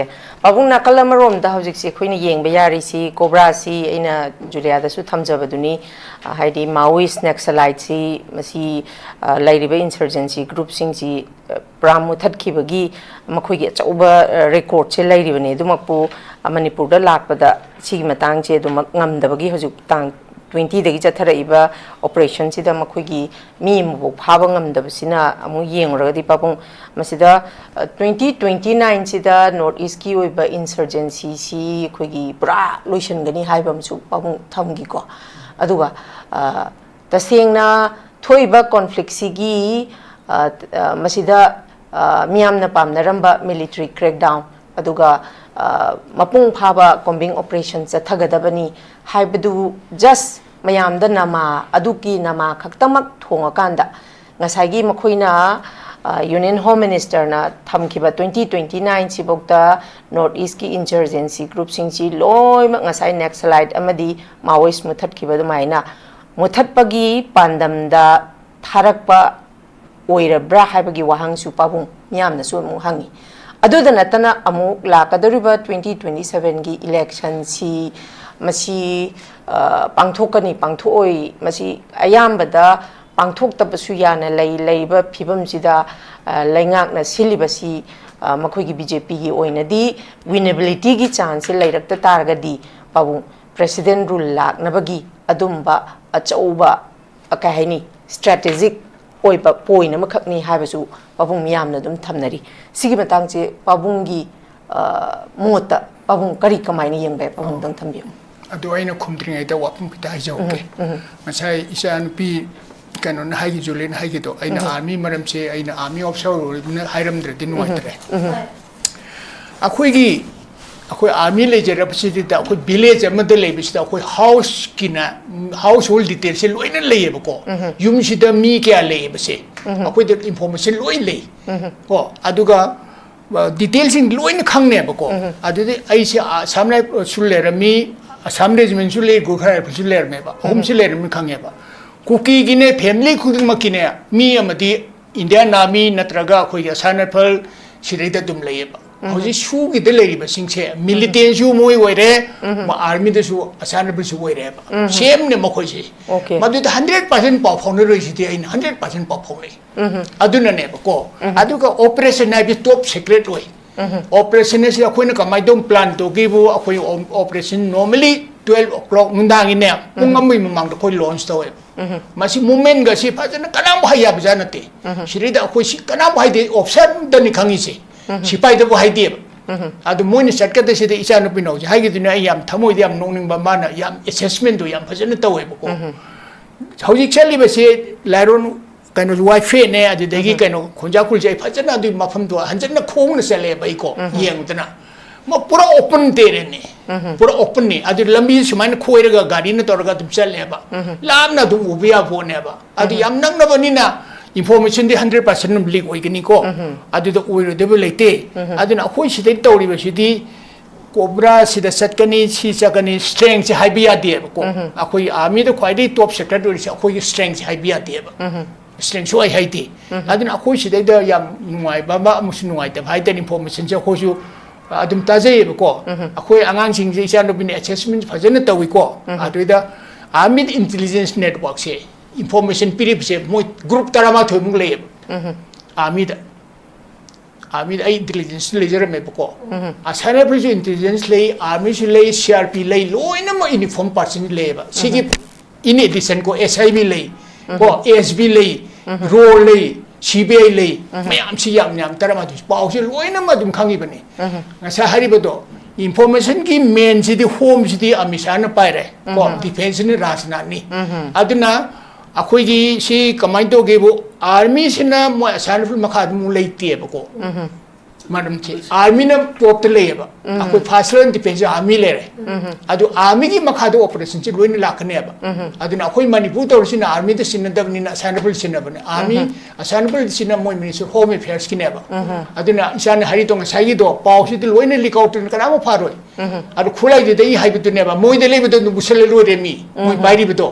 ꯄꯥꯕꯨꯡ, ꯅꯥꯀꯜ ꯑꯃꯔꯣꯝꯗ ꯍꯧꯖꯤꯛꯁꯤ ꯑꯩꯈꯣꯏꯅ ꯌꯦꯡꯕ ꯌꯥꯔꯤꯁꯤ ꯀꯣꯕ꯭ꯔꯥꯁꯤ ꯑꯩꯅ ꯖꯨꯂꯤꯌꯥꯗꯁꯨ ꯊꯝꯖꯕꯗꯨꯅꯤ, ꯑ, ꯍꯥꯏꯗꯤ ꯃꯥꯑꯣꯏꯁ ꯅꯦꯛꯁꯂꯥꯏꯠꯁꯤ ꯃꯁꯤ, ꯑ, ꯂꯩꯔꯤꯕ ꯏꯟꯁꯔꯖꯦꯟꯁꯤ ꯒ꯭ꯔꯨꯞꯁꯤꯡꯁꯤ ꯄꯨꯔꯥ ꯃꯨꯊꯠꯈꯤꯕꯒꯤ ꯃꯈꯣꯏꯒꯤ ꯑꯆꯧꯕ ꯔꯦꯀꯣꯔꯠꯁꯦ ꯂꯩꯔꯤꯕꯅꯤ꯫ ꯑꯗꯨꯃꯛꯄꯨ ꯃꯅꯤꯄꯨꯔꯗ ꯂꯥꯛꯄꯗ ꯁꯤꯒꯤ ꯃꯇꯥꯡꯁꯦ ꯑꯗꯨꯃꯛ ꯉꯝꯗꯕꯒꯤ ꯍꯧꯖꯤꯛ ꯇꯥꯡ ꯇ꯭ꯋꯦꯟꯇꯤꯗꯒꯤ ꯆꯠꯊꯔꯛꯏꯕ ꯑꯣꯄꯔꯦꯁꯟꯁꯤꯗ ꯃꯈꯣꯏꯒꯤ ꯃꯤ ꯑꯃꯐꯥꯎ ꯐꯥꯕ ꯉꯝꯗꯕꯁꯤꯅ ꯑꯃꯨꯛ ꯌꯦꯡꯂꯨꯔꯒꯗꯤ ꯄꯥꯕꯨꯡ, ꯃꯁꯤꯗ ꯇ꯭ꯋꯦꯟꯇꯤ ꯇ꯭ꯋꯦꯟꯇꯤ ꯅꯥꯏꯟꯁꯤꯗ ꯅꯣꯔꯠ ꯏꯁꯀꯤ ꯑꯣꯏꯕ ꯏꯟꯁꯔꯖꯦꯟꯁꯤꯁꯤ ꯑꯩꯈꯣꯏꯒꯤ ꯄꯨꯔꯥ ꯂꯣꯏꯁꯤꯟꯒꯅꯤ ꯍꯥꯏꯕ ꯑꯃꯁꯨ ꯄꯥꯕꯨꯡ ꯊꯝꯈꯤꯀꯣ꯫ ꯑꯗꯨꯒ ꯇꯁꯦꯡꯅ ꯊꯣꯛꯏꯕ ꯀꯣꯟꯐ꯭ꯂꯤꯛꯁꯤꯒꯤ ꯃꯁꯤꯗ ꯃꯤꯌꯥꯝꯅ ꯄꯥꯝꯅꯔꯝꯕ ꯃꯤꯂꯤꯇꯔꯤ ꯀ꯭ꯔꯦꯛꯗꯥꯎꯟ, ꯑꯗꯨꯒ ꯃꯄꯨꯡ ꯐꯥꯕ ꯀꯣꯝꯕꯤꯡ ꯑꯣꯄꯔꯦꯁꯟ ꯆꯠꯊꯒꯗꯕꯅꯤ ꯍꯥꯏꯕꯗꯨ ꯖꯁ ꯃꯌꯥꯝꯗ ꯅꯃꯥ, ꯑꯗꯨꯒꯤ ꯅꯃꯥ ꯈꯛꯇꯃꯛ ꯊꯣꯡꯉꯀꯥꯟꯗ, ꯉꯁꯥꯏꯒꯤ ꯃꯈꯣꯏꯅ ꯌꯨꯅꯤꯌꯟ ꯍꯣꯝ ꯃꯤꯅꯤꯁꯇꯔꯅ ꯊꯝꯈꯤꯕ ꯇ꯭ꯋꯦꯟꯇꯤ ꯇ꯭ꯋꯦꯟꯇꯤ ꯅꯥꯏꯟꯁꯤꯐꯧꯗ ꯅꯣꯔꯠ ꯏꯁꯀꯤ ꯏꯟꯁꯔꯖꯦꯟꯁꯤ ꯒ꯭ꯔꯨꯞꯁꯤꯡꯁꯤ ꯂꯣꯏꯅꯃꯛ ꯉꯁꯥꯏ ꯅꯦꯛꯁꯂꯥꯏꯠ ꯑꯃꯗꯤ ꯃꯥꯑꯣꯏꯁ ꯃꯨꯊꯠꯈꯤꯕ ꯑꯗꯨꯃꯥꯏꯅ ꯃꯨꯊꯠꯄꯒꯤ ꯄꯥꯟꯗꯝꯗ ꯊꯥꯔꯛꯄ ꯑꯣꯏꯔꯕ꯭ꯔꯥ ꯍꯥꯏꯕꯒꯤ ꯋꯥꯍꯪꯁꯨ ꯄꯥꯕꯨꯡ ꯃꯤꯌꯥꯝꯅꯁꯨ ꯑꯃꯨꯛ ꯍꯪꯉꯤ꯫ ꯑꯗꯨꯗ ꯅꯠꯇꯅ ꯑꯃꯨꯛ ꯂꯥꯛꯀꯗꯧꯔꯤꯕ ꯇ꯭ꯋꯦꯟꯇꯤ ꯇ꯭ꯋꯦꯟꯇꯤ ꯁꯚꯦꯟꯒꯤ ꯏꯂꯦꯛꯁꯟꯁꯤ ꯃꯁꯤ ꯄꯥꯡꯊꯣꯛꯀꯅꯤ, ꯄꯥꯡꯊꯣꯛꯑꯣꯏ, ꯃꯁꯤ ꯑꯌꯥꯝꯕꯗ ꯄꯥꯡꯊꯣꯛꯇꯕꯁꯨ ꯌꯥꯅ ꯂꯩ꯫ ꯂꯩꯔꯤꯕ ꯐꯤꯕꯝꯁꯤꯗ ꯂꯩꯉꯥꯛꯅ ꯁꯤꯜꯂꯤꯕꯁꯤ ꯃꯈꯣꯏꯒꯤ ꯕꯤ ꯖꯦ ꯄꯤꯒꯤ ꯑꯣꯏꯅꯗꯤ ꯋꯤꯅꯦꯕꯤꯂꯤꯇꯤꯒꯤ ꯆꯥꯟꯁꯁꯦ ꯂꯩꯔꯛꯇ ꯇꯥꯔꯒꯗꯤ ꯄꯥꯕꯨꯡ ꯄ꯭ꯔꯦꯁꯤꯗꯦꯟ ꯔꯨꯜ ꯂꯥꯛꯅꯕꯒꯤ ꯑꯗꯨꯝꯕ ꯑꯆꯧꯕ, ꯀꯩ ꯍꯥꯏꯅꯤ, ꯁ꯭ꯇ꯭ꯔꯦꯇꯦꯖꯤꯛ ꯑꯣꯏꯕ ꯄꯣꯏꯟ ꯑꯃꯈꯛꯅꯤ ꯍꯥꯏꯕꯁꯨ ꯄꯥꯕꯨꯡ ꯃꯤꯌꯥꯝꯅ ꯑꯗꯨꯝ ꯊꯝꯅꯔꯤ꯫ ꯁꯤꯒꯤ ꯃꯇꯥꯡꯁꯦ ꯄꯥꯕꯨꯡꯒꯤ ꯃꯣꯠꯇ ꯄꯥꯕꯨꯡ ꯀꯔꯤ, ꯀꯃꯥꯏꯅ ꯌꯦꯡꯕ ꯌꯥꯏ? ꯄꯥꯕꯨꯡꯗꯪ ꯊꯝꯕꯤꯌꯨ꯫ ꯑꯗꯨ ꯑꯩꯅ ꯈꯨꯝꯗ꯭ꯔꯤꯉꯩꯗ ꯋꯥꯐꯝ ꯈꯤꯇ ꯍꯥꯏꯖꯍꯧꯒꯦ꯫ ꯉꯁꯥꯏ ꯏꯆꯥꯅꯨꯄꯤ ꯀꯩꯅꯣꯅ ꯍꯥꯏꯈꯤ, ꯖꯨꯂꯤꯟ ꯍꯥꯏꯈꯤꯗꯣ, ꯑꯩꯅ ꯑꯥꯔꯃꯤ ꯃꯔꯝꯁꯦ ꯑꯩꯅ ꯑꯥꯔꯃꯤ ꯑꯣꯐꯤꯁꯥꯔ ꯑꯣꯏꯔꯕꯅꯤꯅ ꯍꯥꯏꯔꯝꯗ꯭ꯔꯗꯤ ꯅꯨꯡꯉꯥꯏꯇ꯭ꯔꯦ꯫ ꯑꯩꯈꯣꯏꯒꯤ, ꯑꯩꯈꯣꯏ ꯑꯥꯔꯃꯤ ꯂꯩꯖꯔꯕꯁꯤꯗ ꯑꯩꯈꯣꯏ ꯚꯤꯂꯦꯖ ꯑꯃꯗ ꯂꯩꯕꯁꯤꯗ ꯑꯩꯈꯣꯏ ꯍꯥꯎꯁꯀꯤꯅ, ꯍꯥꯎꯁ ꯍꯣꯜ ꯗꯤꯇꯦꯜꯁꯦ ꯂꯣꯏꯅ ꯂꯩꯌꯦꯕꯀꯣ꯫ ꯌꯨꯝꯁꯤꯗ ꯃꯤ ꯀꯌꯥ ꯂꯩꯌꯦꯕꯁꯦ ꯑꯩꯈꯣꯏꯗ ꯏꯟꯐꯣꯔꯃꯦꯁꯟ ꯂꯣꯏ ꯂꯩ꯫ ꯀꯣ, ꯑꯗꯨꯒ ꯗꯤꯇꯦꯜꯁꯤꯡ ꯂꯣꯏꯅ ꯈꯪꯅꯦꯕꯀꯣ꯫ ꯑꯗꯨꯗꯤ ꯑꯩꯁꯦ ꯑꯁꯥꯝ ꯔꯥꯏꯐꯜꯁꯨ ꯂꯩꯔꯝꯃꯤ, ꯑꯁꯥꯝ ꯔꯦꯖꯤꯃꯦꯟꯁꯨ ꯂꯩ, ꯒꯨꯔꯈꯥ ꯔꯥꯏꯐꯜꯁꯨ ꯂꯩꯔꯝꯃꯦꯕ, ꯑꯍꯨꯝꯁꯤ ꯂꯩꯔꯝꯃꯤ ꯈꯪꯉꯦꯕ꯫ ꯀꯨꯀꯤꯒꯤꯅꯦ, ꯐꯦꯃꯤꯂꯤ ꯈꯨꯗꯤꯡꯃꯛꯀꯤꯅꯦ, ꯃꯤ ꯑꯃꯗꯤ ꯏꯟꯗꯤꯌꯥꯟ ꯑꯥꯔꯃꯤ ꯅꯠꯇ꯭ꯔꯒ ꯑꯩꯈꯣꯏꯒꯤ ꯑꯁꯥꯝ ꯔꯥꯏꯐꯜ ꯁꯤꯗꯩꯗ ꯑꯗꯨꯝ ꯂꯩꯌꯦꯕ꯫ ꯍꯧꯖꯤꯛ ꯁꯨꯒꯤꯗ ꯂꯩꯔꯤꯕꯁꯤꯡꯁꯦ ꯃꯤꯂꯤꯇꯦꯟꯁꯨ ꯃꯣꯏ ꯑꯣꯏꯔꯦ, ꯑꯥꯔꯃꯤꯗꯁꯨ ꯑꯁꯥꯅꯕꯁꯨ ꯑꯣꯏꯔꯦꯕ꯫ ꯁꯦꯝꯅꯦ ꯃꯈꯣꯏꯁꯦ꯫ Okay. ꯃꯗꯨꯗ ꯍꯟꯗ꯭ꯔꯦꯠ ꯄꯥꯔꯁꯦꯟ ꯄꯥꯎ ꯐꯥꯎꯅꯔꯣꯏꯁꯤꯗꯤ ꯑꯩꯅ ꯍꯟꯗ꯭ꯔꯦꯠ ꯄꯥꯔꯁꯦꯟ ꯄꯥꯎ ꯐꯥꯎꯅꯩ꯫ ꯑꯗꯨꯅꯅꯦꯕꯀꯣ꯫ ꯑꯗꯨꯒ ꯑꯣꯄꯔꯦꯁꯟ ꯍꯥꯏꯕꯁꯤ ꯇꯣꯞ ꯁꯤꯀ꯭ꯔꯦꯠ ꯑꯣꯏ꯫ ꯑꯣꯄꯔꯦꯁꯟ ꯑꯁꯤ ꯑꯩꯈꯣꯏꯅ ꯀꯃꯥꯏꯅ ꯇꯧꯅ ꯄ꯭ꯂꯥꯟ ꯇꯧꯒꯦꯕꯨ, ꯑꯩꯈꯣꯏ ꯑꯣꯄꯔꯦꯁꯟ ꯅꯣꯔꯃꯦꯂꯤ ꯇꯨꯋꯦꯜꯐ ꯑꯣ ꯀ꯭ꯂꯣꯛ ꯅꯨꯡꯗꯥꯡꯒꯤꯅꯦ, ꯄꯨꯡ ꯑꯃꯒꯤ ꯃꯃꯥꯡꯗ ꯑꯩꯈꯣꯏ ꯂꯣꯟꯁ ꯇꯧꯋꯦꯕ꯫ ꯃꯁꯤ ꯃꯨꯚꯃꯦꯟꯒꯁꯤ ꯐꯖꯅ ꯀꯅꯥꯝꯕꯨ ꯍꯥꯏ ꯌꯥꯕꯖꯥꯠ ꯅꯠꯇꯦ꯫ ꯁꯤꯗꯩꯗ ꯑꯩꯈꯣꯏ ꯁꯤ ꯀꯅꯥꯝꯕꯨ ꯍꯥꯏꯗꯦ, ꯑꯣꯐꯤꯁꯥꯔꯗꯅꯤ ꯈꯪꯉꯤꯁꯦ꯫ ꯁꯤꯐꯥꯏꯗꯕꯨ ꯍꯥꯏꯗꯦꯕ꯫ ꯑꯗꯨ ꯃꯣꯏꯅ ꯆꯠꯀꯗꯣꯏꯁꯤꯗ ꯏꯆꯥꯅꯨꯄꯤꯅ ꯍꯧꯖꯤꯛ ꯍꯥꯏꯒꯤꯗꯨꯅ ꯑꯩ ꯌꯥꯝ ꯊꯃꯣꯏꯗ ꯌꯥꯝ ꯅꯣꯛꯅꯤꯡꯕ, ꯃꯥꯅ ꯌꯥꯝ ꯑꯦꯁꯦꯁꯃꯦꯟꯗꯣ ꯌꯥꯝ ꯐꯖꯅ ꯇꯧꯋꯦꯕꯀꯣ꯫ ꯍꯧꯖꯤꯛ ꯆꯠꯂꯤꯕꯁꯤ ꯂꯥꯏꯔꯣꯟ ꯀꯩꯅꯣ ꯋꯥꯏꯐꯦꯅꯦ, ꯑꯗꯨꯗꯒꯤ ꯀꯩꯅꯣ ꯈꯣꯟꯖꯥꯈꯨꯜꯁꯦ ꯑꯩ ꯐꯖꯅ ꯑꯗꯨꯒꯤ ꯃꯐꯝꯗꯣ ꯍꯟꯖꯟꯅ ꯈꯣꯡꯅ ꯆꯠꯂꯦꯕ ꯑꯩꯀꯣ, ꯌꯦꯡꯗꯅ꯫ ꯃ-, ꯄꯨꯔꯥ ꯑꯣꯄꯟ ꯇꯦꯔꯦꯟꯅꯤ꯫ ꯄꯨꯔꯥ ꯑꯣꯄꯟꯅꯤ꯫ ꯑꯗꯨ ꯂꯝꯕꯤ ꯁꯨꯃꯥꯏꯅ ꯈꯣꯏꯔꯒ ꯒꯥꯔꯤꯅ ꯇꯧꯔꯒ ꯑꯗꯨꯝ ꯆꯠꯂꯦꯕ꯫ ꯂꯥꯞꯅ ꯑꯗꯨꯝ ꯎꯕ ꯌꯥꯕ ꯄꯣꯠꯅꯦꯕ꯫ ꯑꯗꯨ ꯌꯥꯝ ꯅꯛꯅꯕꯅꯤꯅ ꯏꯟꯐꯣꯔꯃꯦꯁꯟꯗꯤ ꯍꯟꯗ꯭ꯔꯦꯠ ꯄꯥꯔꯁꯦꯟ ꯑꯗꯨꯝ ꯂꯤꯛ ꯑꯣꯏꯒꯅꯤꯀꯣ꯫ ꯑꯗꯨꯗ ꯑꯣꯏꯔꯣꯏꯗꯕ ꯂꯩꯇꯦ꯫ ꯑꯗꯨꯅ ꯑꯩꯈꯣꯏ ꯁꯤꯗꯩ ꯇꯧꯔꯤꯕꯁꯤꯗꯤ ꯀꯣꯕ꯭ꯔꯥ ꯁꯤꯗ ꯆꯠꯀꯅꯤ, ꯁꯤ ꯆꯠꯀꯅꯤ, ꯁ꯭ꯇꯔꯦꯡꯁꯦ ꯍꯥꯏꯕ ꯌꯥꯗꯦꯕꯀꯣ꯫ ꯑꯩꯈꯣꯏꯒꯤ ꯑꯥꯔꯃꯤꯗ ꯈ꯭ꯋꯥꯏꯗꯒꯤ ꯇꯣꯞ ꯁꯤꯀ꯭ꯔꯦꯠ ꯑꯣꯏꯔꯤꯁꯦ ꯑꯩꯈꯣꯏꯒꯤ ꯁ꯭ꯇꯔꯦꯡꯁꯦ ꯍꯥꯏꯕ ꯌꯥꯗꯦꯕ꯫ ꯁ꯭ꯇꯔꯦꯡꯁꯨ ꯑꯩ ꯍꯩꯇꯦ꯫ ꯑꯗꯨꯅ ꯑꯩꯈꯣꯏ ꯁꯤꯗꯩꯗ ꯌꯥꯝ ꯅꯨꯡꯉꯥꯏꯕ ꯑꯃ ꯑꯃꯁꯨ ꯅꯨꯡꯉꯥꯏꯇꯕ ꯍꯥꯏꯇꯥꯔꯦ, ꯏꯟꯐꯣꯔꯃꯦꯁꯟꯁꯦ ꯑꯩꯈꯣꯏꯁꯨ ꯑꯗꯨꯝ ꯇꯥꯖꯩꯌꯦꯕꯀꯣ꯫ ꯑꯩꯈꯣꯏ ꯑꯉꯥꯡꯁꯤꯡꯁꯦ ꯏꯆꯥꯅꯨꯄꯤꯅ ꯑꯦꯁꯦꯁꯃꯦꯟ ꯐꯖꯅ ꯇꯧꯏꯀꯣ꯫ ꯑꯗꯨꯗ ꯑꯥꯔꯃꯤ ꯏꯟꯇꯦꯂꯤꯖꯦꯟꯁ ꯅꯦꯠꯋꯥꯔꯛꯁꯦ ꯏꯟꯐꯣꯔꯃꯦꯁꯟ ꯄꯤꯔꯤꯕꯁꯦ ꯃꯣꯏ ꯒ꯭ꯔꯨꯞ ꯇꯔꯥꯃꯥꯊꯣꯏꯃꯨꯛ ꯂꯩꯌꯦꯕ ꯑꯥꯔꯃꯤꯗ꯫ ꯑꯥꯔꯃꯤꯗ ꯑꯩ ꯏꯟꯇꯦꯂꯤꯖꯦꯟꯁ ꯂꯩꯖꯔꯝꯃꯦꯕꯀꯣ꯫ ꯑꯁꯥꯏ ꯔꯥꯏꯐꯜꯁꯨ ꯏꯟꯇꯦꯂꯤꯖꯦꯟꯁ ꯂꯩ, ꯑꯥꯔꯃꯤꯁꯨ ꯂꯩ, ꯁꯤ ꯑꯥꯔ ꯄꯤ ꯂꯩ, ꯂꯣꯏꯅꯃꯛ ꯌꯨꯅꯤꯐꯣꯔꯝ ꯄꯥꯔꯁꯟ ꯂꯩꯌꯦꯕ꯫ ꯁꯤꯒꯤ ꯏꯟ ꯑꯦꯗꯤꯁꯟ ꯀꯣ, ꯑꯦꯁ ꯑꯥꯏ ꯕꯤ ꯂꯩ, ꯀꯣ, ꯑꯦꯁ ꯕꯤ ꯂꯩ, ꯔꯣ ꯂꯩ, ꯁꯤ ꯕꯤ ꯑꯥꯏ ꯂꯩ, ꯃꯌꯥꯝꯁꯤ ꯌꯥꯝ ꯌꯥꯝ ꯇꯔꯥꯃꯥꯊꯣꯏ ꯄꯥꯎꯁꯦ ꯂꯣꯏꯅꯃꯛ ꯑꯗꯨꯝ ꯈꯪꯉꯤꯕꯅꯤ꯫ ꯉꯁꯥꯏ ꯍꯥꯏꯔꯤꯕꯗꯣ, ꯏꯟꯐꯣꯔꯃꯦꯁꯟꯒꯤ ꯃꯦꯟꯁꯤꯗꯤ ꯍꯣꯝꯁꯤꯗꯤ ꯑꯃꯤꯠ ꯁꯥꯍꯅ ꯄꯥꯏꯔꯦ, ꯀꯣ, ꯗꯤꯐꯦꯟꯁꯁꯤꯅ ꯔꯥꯖꯅꯥꯊꯅꯤ꯫ ꯑꯗꯨꯅ ꯑꯩꯈꯣꯏꯒꯤ ꯁꯤ ꯀꯃꯥꯏꯅ ꯇꯧꯒꯦꯕꯨ, ꯑꯥꯔꯃꯤꯁꯤꯅ ꯃꯣꯏ ꯑꯁꯥꯏ ꯔꯥꯏꯐꯜ ꯃꯈꯥꯗ ꯑꯃꯨꯛ ꯂꯩꯇꯦꯕꯀꯣ꯫ ꯃꯔꯝꯁꯦ ꯑꯥꯔꯃꯤꯅ ꯇꯣꯞꯇ ꯂꯩꯌꯦꯕ꯫ ꯑꯩꯈꯣꯏ ꯐꯥꯔꯁ ꯂꯥꯏꯟ ꯗꯤꯐꯦꯟꯁ ꯑꯥꯔꯃꯤ ꯂꯩꯔꯦ꯫ ꯑꯗꯨ ꯑꯥꯔꯃꯤꯒꯤ ꯃꯈꯥꯗ ꯑꯣꯄꯔꯦꯁꯟꯁꯤ ꯂꯣꯏꯅ ꯂꯥꯛꯀꯅꯦꯕ꯫ ꯑꯗꯨꯅ ꯑꯩꯈꯣꯏ ꯃꯅꯤꯄꯨꯔ ꯇꯧꯔꯤꯁꯤꯅ ꯑꯥꯔꯃꯤꯗ ꯁꯤꯟꯅꯗꯕꯅꯤꯅ ꯑꯁꯥꯏ ꯔꯥꯏꯐꯜ ꯁꯤꯟꯅꯕꯅꯦ꯫ ꯑꯥꯔꯃꯤ ꯑꯁꯥꯏ ꯔꯥꯏꯐꯜꯁꯤꯅ ꯃꯣꯏ ꯃꯤꯅꯤꯁꯇꯔ ꯍꯣꯝ ꯑꯦꯐꯤꯌꯔꯁꯀꯤꯅꯦꯕ꯫ ꯑꯗꯨꯅ ꯏꯆꯥꯅ ꯍꯥꯏꯔꯤꯗꯣ ꯉꯁꯥꯏꯒꯤꯗꯣ ꯄꯥꯎꯁꯤꯗꯤ ꯂꯣꯏꯅ ꯂꯤꯛ ꯑꯥꯎꯠ ꯇꯧꯅ ꯀꯅꯥꯃ ꯐꯥꯔꯣꯏ꯫ ꯑꯗꯨ ꯈꯨꯠꯂꯥꯏꯗꯨꯗ ꯑꯩ ꯍꯥꯏꯕꯗꯨꯅꯦꯕ, ꯃꯣꯏꯗ ꯂꯩꯕꯗꯣ ꯑꯗꯨꯝ ꯄꯨꯁꯜꯂ ꯂꯣꯏꯔꯦ ꯃꯤ꯫ ꯃꯣꯏ ꯄꯥꯏꯔꯤꯕꯗꯣ꯫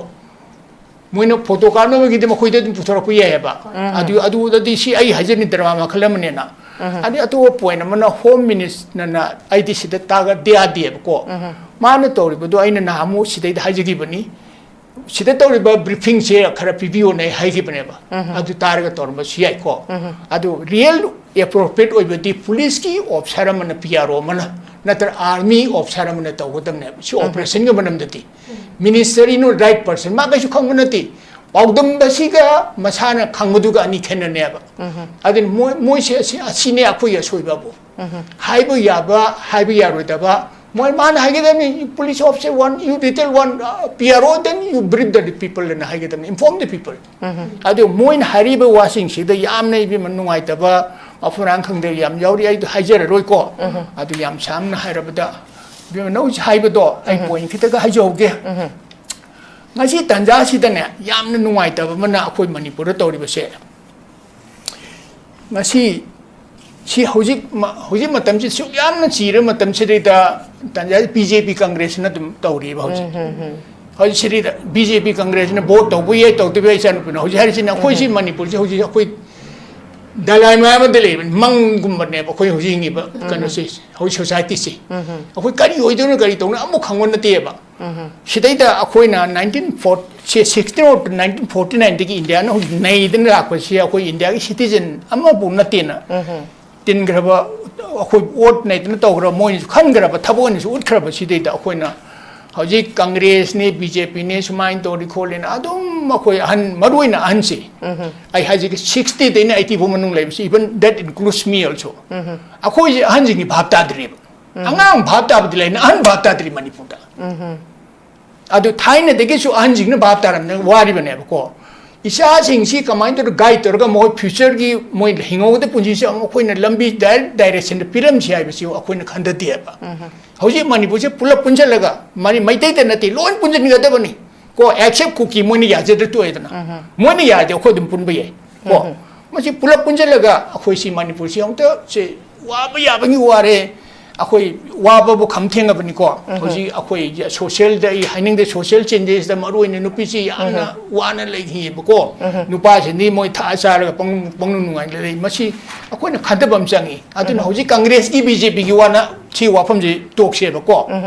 ꯃꯣꯏꯅ ꯐꯣꯇꯣ ꯀꯥꯞꯅꯕꯒꯤꯗꯤ ꯃꯈꯣꯏꯗ ꯑꯗꯨꯝ ꯄꯨꯊꯣꯔꯛꯄ ꯌꯥꯏꯑꯕ꯫ ꯑꯗꯨ, ꯑꯗꯨꯗꯗꯤ ꯁꯤ ꯑꯩ ꯍꯥꯏꯖꯅꯤꯡꯗ꯭ꯔ ꯃꯥ ꯃꯈꯜ ꯑꯃꯅꯦꯅ꯫ ꯑꯗꯩ ꯑꯇꯣꯞꯄ ꯄꯣꯏꯟ ꯑꯃꯅ ꯍꯣꯝ ꯃꯤꯅꯤꯁꯇꯔꯅ ꯑꯩꯗꯤ ꯁꯤꯗ ꯇꯥꯒꯗ ꯌꯥꯗꯦꯕꯀꯣ꯫ ꯃꯥꯅ ꯇꯧꯔꯤꯕꯗꯣ ꯑꯩꯅ ꯅꯍꯥꯟꯃꯨꯛ ꯁꯤꯗꯩꯗ ꯍꯥꯏꯖꯈꯤꯕꯅꯤ, ꯁꯤꯗ ꯇꯧꯔꯤꯕ ꯕ꯭ꯔꯤꯐꯤꯡꯁꯦ ꯈꯔ ꯄꯤꯕꯤꯌꯣꯅ ꯑꯩ ꯍꯥꯏꯈꯤꯕꯅꯦꯕ꯫ ꯑꯗꯨ ꯇꯥꯔꯒ ꯇꯧꯔꯝꯕꯁꯨ ꯌꯥꯏꯀꯣ꯫ ꯑꯗꯨ ꯔꯤꯌꯦꯜ ꯑꯦꯄ꯭ꯔꯣꯄ꯭ꯔꯤꯌꯦꯠ ꯑꯣꯏꯕꯗꯤ ꯄꯨꯂꯤꯁꯀꯤ ꯑꯣꯐꯤꯁꯥꯔ ꯑꯃꯅ, ꯄꯤ ꯑꯥꯔ ꯑꯣ ꯑꯃꯅ, ꯅꯠꯇ꯭ꯔ ꯑꯥꯔꯃꯤ ꯑꯣꯐꯤꯁꯥꯔ ꯑꯃꯅ ꯇꯧꯒꯗꯕꯅꯦꯕ ꯁꯤ ꯑꯣꯄꯔꯦꯁꯟꯒꯤ ꯃꯔꯝꯗꯗꯤ꯫ ꯃꯤꯅꯤꯁꯇꯔ ꯏꯅꯣ ꯔꯥꯏꯠ ꯄꯔꯁꯟ, ꯃꯥ ꯀꯩꯁꯨ ꯈꯪꯕ ꯅꯠꯇꯦ꯫ ꯄꯥꯎꯗꯝꯕꯁꯤꯒ ꯃꯁꯥꯅ ꯈꯪꯕꯗꯨꯒ ꯑꯅꯤ ꯈꯦꯠꯅꯅꯦꯕ꯫ ꯑꯗꯨꯅ ꯃꯣꯏ, ꯃꯣꯏꯁꯦ ꯑꯁꯤ, ꯑꯁꯤꯅꯦ ꯑꯩꯈꯣꯏꯒꯤ ꯑꯁꯣꯏꯕꯕꯨ꯫ ꯍꯥꯏꯕ ꯌꯥꯕ, ꯍꯥꯏꯕ ꯌꯥꯔꯣꯏꯗꯕ, ꯃꯣꯏ ꯃꯥꯅ ꯍꯥꯏꯒꯗꯕꯅꯤ, "You police officer one, you detail one, uh, P R O, then you brief the people" ꯑꯅ ꯍꯥꯏꯒꯗꯕꯅꯤ, "Inform the people." ꯑꯗꯨ ꯃꯣꯏꯅ ꯍꯥꯏꯔꯤꯕ ꯋꯥꯁꯤꯡꯁꯤꯗ ꯌꯥꯝꯅ ꯏꯕꯦꯝꯃ ꯅꯨꯡꯉꯥꯏꯇꯕ, ꯃꯐꯝ ꯃꯔꯥꯡ ꯈꯪꯗꯕ ꯌꯥꯝ ꯌꯥꯎꯔꯤ꯫ ꯑꯩꯗꯣ ꯍꯥꯏꯖꯔꯔꯣꯏꯀꯣ꯫ ꯑꯗꯨ ꯌꯥꯝ ꯁꯥꯡꯅ ꯍꯥꯏꯔꯕꯗ, ꯏꯕꯦꯝꯃ, ꯅꯪ ꯍꯥꯏꯕꯗꯣ ꯑꯩ ꯄꯣꯏꯟ ꯈꯤꯇꯒ ꯍꯥꯏꯖꯍꯧꯒꯦ꯫ ꯉꯁꯤ ꯇꯥꯟꯖꯥꯁꯤꯗꯅꯦ, ꯌꯥꯝꯅ ꯅꯨꯡꯉꯥꯏꯇꯕ ꯑꯃꯅ ꯑꯩꯈꯣꯏ ꯃꯅꯤꯄꯨꯔꯗ ꯇꯧꯔꯤꯕꯁꯦ, ꯉꯁꯤ ꯁꯤ ꯍꯧꯖꯤꯛ ꯃ-, ꯍꯧꯖꯤꯛ ꯃꯇꯝꯁꯤ ꯁꯨꯛ ꯌꯥꯝꯅ ꯆꯤꯔꯕ ꯃꯇꯝꯁꯤꯗꯩꯗ ꯇꯥꯟꯖꯥ ꯕꯤ ꯖꯦ ꯄꯤ ꯀꯪꯒ꯭ꯔꯦꯁꯅ ꯑꯗꯨꯝ ꯇꯧꯔꯤꯕ ꯍꯧꯖꯤꯛ꯫ ꯍꯧꯖꯤꯛ ꯁꯤꯗꯩꯗ ꯕꯤ ꯖꯦ ꯄꯤ ꯀꯪꯒ꯭ꯔꯦꯁꯅ ꯚꯣꯠ ꯇꯧꯕ ꯌꯥꯏ, ꯇꯧꯗꯕ ꯌꯥꯏ, ꯏꯆꯥꯅꯨꯄꯤꯅ ꯍꯧꯖꯤꯛ ꯍꯥꯏꯔꯤꯁꯤꯅ ꯑꯩꯈꯣꯏ ꯁꯤ ꯃꯅꯤꯄꯨꯔꯁꯤ ꯍꯧꯖꯤꯛ ꯑꯩꯈꯣꯏ ꯗꯂꯥꯏ ꯃꯌꯥꯝ ꯑꯃꯗ ꯂꯩꯕꯅꯤ, ꯃꯪꯒꯨꯝꯕꯅꯦꯕ ꯑꯩꯈꯣꯏ ꯍꯧꯖꯤꯛ ꯍꯤꯡꯉꯤꯕ ꯀꯩꯅꯣꯁꯦ, ꯍꯧꯖꯤꯛ ꯁꯣꯁꯥꯏꯇꯤꯁꯦ꯫ ꯑꯩꯈꯣꯏ ꯀꯔꯤ ꯑꯣꯏꯗꯣꯏꯅꯣ, ꯀꯔꯤ ꯇꯧꯅꯣ ꯑꯃꯨꯛ ꯈꯪꯕ ꯅꯠꯇꯦꯕ꯫ ꯁꯤꯗꯩꯗ ꯑꯩꯈꯣꯏꯅ nineteen forty, sixteen of nineteen forty ꯅꯥꯏꯟꯗꯒꯤ ꯏꯟꯗꯤꯌꯥꯅ ꯍꯧꯖꯤꯛ ꯅꯩꯗꯅ ꯂꯥꯛꯄꯁꯤ ꯑꯩꯈꯣꯏ ꯏꯟꯗꯤꯌꯥꯒꯤ ꯁꯤꯇꯤꯖꯟ ꯑꯃꯕꯨ ꯅꯠꯇꯦꯅ ꯇꯤꯟꯈ꯭ꯔꯕ, ꯑꯩꯈꯣꯏ ꯑꯣꯠ ꯅꯩꯗꯅ ꯇꯧꯈ꯭ꯔꯕ, ꯃꯣꯏꯅꯁꯨ ꯈꯟꯈ꯭ꯔꯕ, ꯊꯕꯛ ꯑꯣꯏꯅꯁꯨ ꯎꯠꯈ꯭ꯔꯕ꯫ ꯁꯤꯗꯩꯗ ꯑꯩꯈꯣꯏꯅ ꯍꯧꯖꯤꯛ ꯀꯪꯒ꯭ꯔꯦꯁꯅꯤ, ꯕꯤ ꯖꯦ ꯄꯤꯅꯤ, ꯁꯨꯃꯥꯏꯅ ꯇꯧꯔꯤ ꯈꯣꯠꯂꯤꯅ ꯑꯗꯨꯝ ꯑꯩꯈꯣꯏ ꯑꯍꯟ, ꯃꯔꯨ ꯑꯣꯏꯅ ꯑꯍꯟꯁꯤ, ꯑꯩ ꯍꯥꯏꯖꯒꯦ, ꯁꯤꯛꯁꯇꯤꯗꯩꯅ ꯑꯩꯠꯇꯤ ꯐꯥꯎ ꯃꯅꯨꯡ ꯂꯩꯕꯁꯤ, even that includes me also, ꯑꯩꯈꯣꯏꯁꯦ ꯑꯍꯟꯁꯤꯡꯒꯤ ꯚꯥꯞ ꯇꯥꯗ꯭ꯔꯤꯕ꯫ ꯑꯉꯥꯡ ꯚꯥꯞ ꯇꯥꯕꯗꯤ ꯂꯩꯅ ꯑꯍꯟ ꯚꯥꯞ ꯇꯥꯗ꯭ꯔꯤ ꯃꯅꯤꯄꯨꯔꯗ꯫ ꯑꯗꯨ ꯊꯥꯏꯅꯗꯒꯤꯁꯨ ꯑꯍꯟꯁꯤꯡꯅ ꯚꯥꯞ ꯇꯥꯔꯝꯗꯅ ꯋꯥꯔꯤꯕꯅꯦꯕꯀꯣ꯫ ꯏꯆꯥꯁꯤꯡꯁꯤ ꯀꯃꯥꯏꯅ ꯇꯧꯔꯒ ꯒꯥꯏꯗ ꯇꯧꯔꯒ ꯃꯈꯣꯏ ꯐ꯭ꯌꯨꯆꯔꯒꯤ ꯃꯣꯏ ꯍꯤꯡꯍꯧꯒꯗꯕ ꯄꯨꯟꯁꯤꯁꯤ ꯑꯃꯨꯛ ꯑꯩꯈꯣꯏꯅ ꯂꯝꯕꯤ ꯗꯥꯏꯔꯦꯛ ꯗꯥꯏꯔꯦꯛꯁꯟꯗ ꯄꯤꯔꯝꯁꯤ ꯍꯥꯏꯕꯁꯤ ꯑꯩꯈꯣꯏꯅ ꯈꯟꯊꯗꯦꯕ꯫ ꯍꯧꯖꯤꯛ ꯃꯅꯤꯄꯨꯔꯁꯦ ꯄꯨꯂꯞ ꯄꯨꯟꯁꯤꯜꯂꯒ, ꯃꯔꯤ ꯃꯩꯇꯩꯗ ꯅꯠꯇꯦ, ꯂꯣꯏ ꯄꯨꯟꯁꯤꯟꯒꯗꯕꯅꯤ ꯀꯣ꯫ ꯑꯦꯛꯁꯦꯞ ꯀꯨꯀꯤ, ꯃꯣꯏꯅ ꯌꯥꯖꯗ꯭ꯔ ꯇꯣꯛꯑꯦꯗꯅ꯫ ꯃꯣꯏꯅ ꯌꯥꯔꯗꯤ ꯑꯩꯈꯣꯏ ꯑꯗꯨꯝ ꯄꯨꯟꯕ ꯌꯥꯏ ꯀꯣ꯫ ꯃꯁꯤ ꯄꯨꯂꯞ ꯄꯨꯟꯁꯤꯜꯂꯒ ꯑꯩꯈꯣꯏ ꯁꯤ ꯃꯅꯤꯄꯨꯔꯁꯤ ꯑꯃꯨꯛꯇ ꯁꯤ ꯋꯥꯕ ꯌꯥꯕꯒꯤ ꯋꯥꯔꯦ꯫ ꯑꯩꯈꯣꯏ ꯋꯥꯕꯕꯨ ꯈꯝ ꯊꯦꯡꯉꯕꯅꯤꯀꯣ꯫ ꯍꯧꯖꯤꯛ ꯑꯩꯈꯣꯏ ꯁꯣꯁꯤꯌꯦꯜꯗ, ꯑꯩ ꯍꯥꯏꯅꯤꯡꯗꯦ, ꯁꯣꯁꯤꯌꯦꯜ ꯆꯦꯟꯖꯦꯁꯇ ꯃꯔꯨ ꯑꯣꯏꯅ ꯅꯨꯄꯤꯁꯤ ꯌꯥꯝꯅ ꯋꯥꯅ ꯂꯩꯈꯤꯑꯕꯀꯣ꯫ ꯅꯨꯄꯥꯁꯤꯡꯗꯤ ꯃꯣꯏ ꯊꯛꯑ ꯆꯥꯔꯒ ꯄꯪ- ꯄꯪꯅꯨꯡ ꯅꯨꯡꯉꯥꯏꯅ ꯂꯩ꯫ ꯃꯁꯤ ꯑꯩꯈꯣꯏꯅ ꯈꯟꯊꯕ ꯑꯃ ꯆꯪꯉꯤ꯫ ꯑꯗꯨꯅ ꯍꯧꯖꯤꯛ ꯀꯪꯒ꯭ꯔꯦꯁꯀꯤ, ꯕꯤ ꯖꯦ ꯄꯤꯒꯤ ꯋꯥꯅ ꯁꯤ ꯋꯥꯐꯝꯁꯦ ꯇꯣꯛꯁꯦꯕꯀꯣ꯫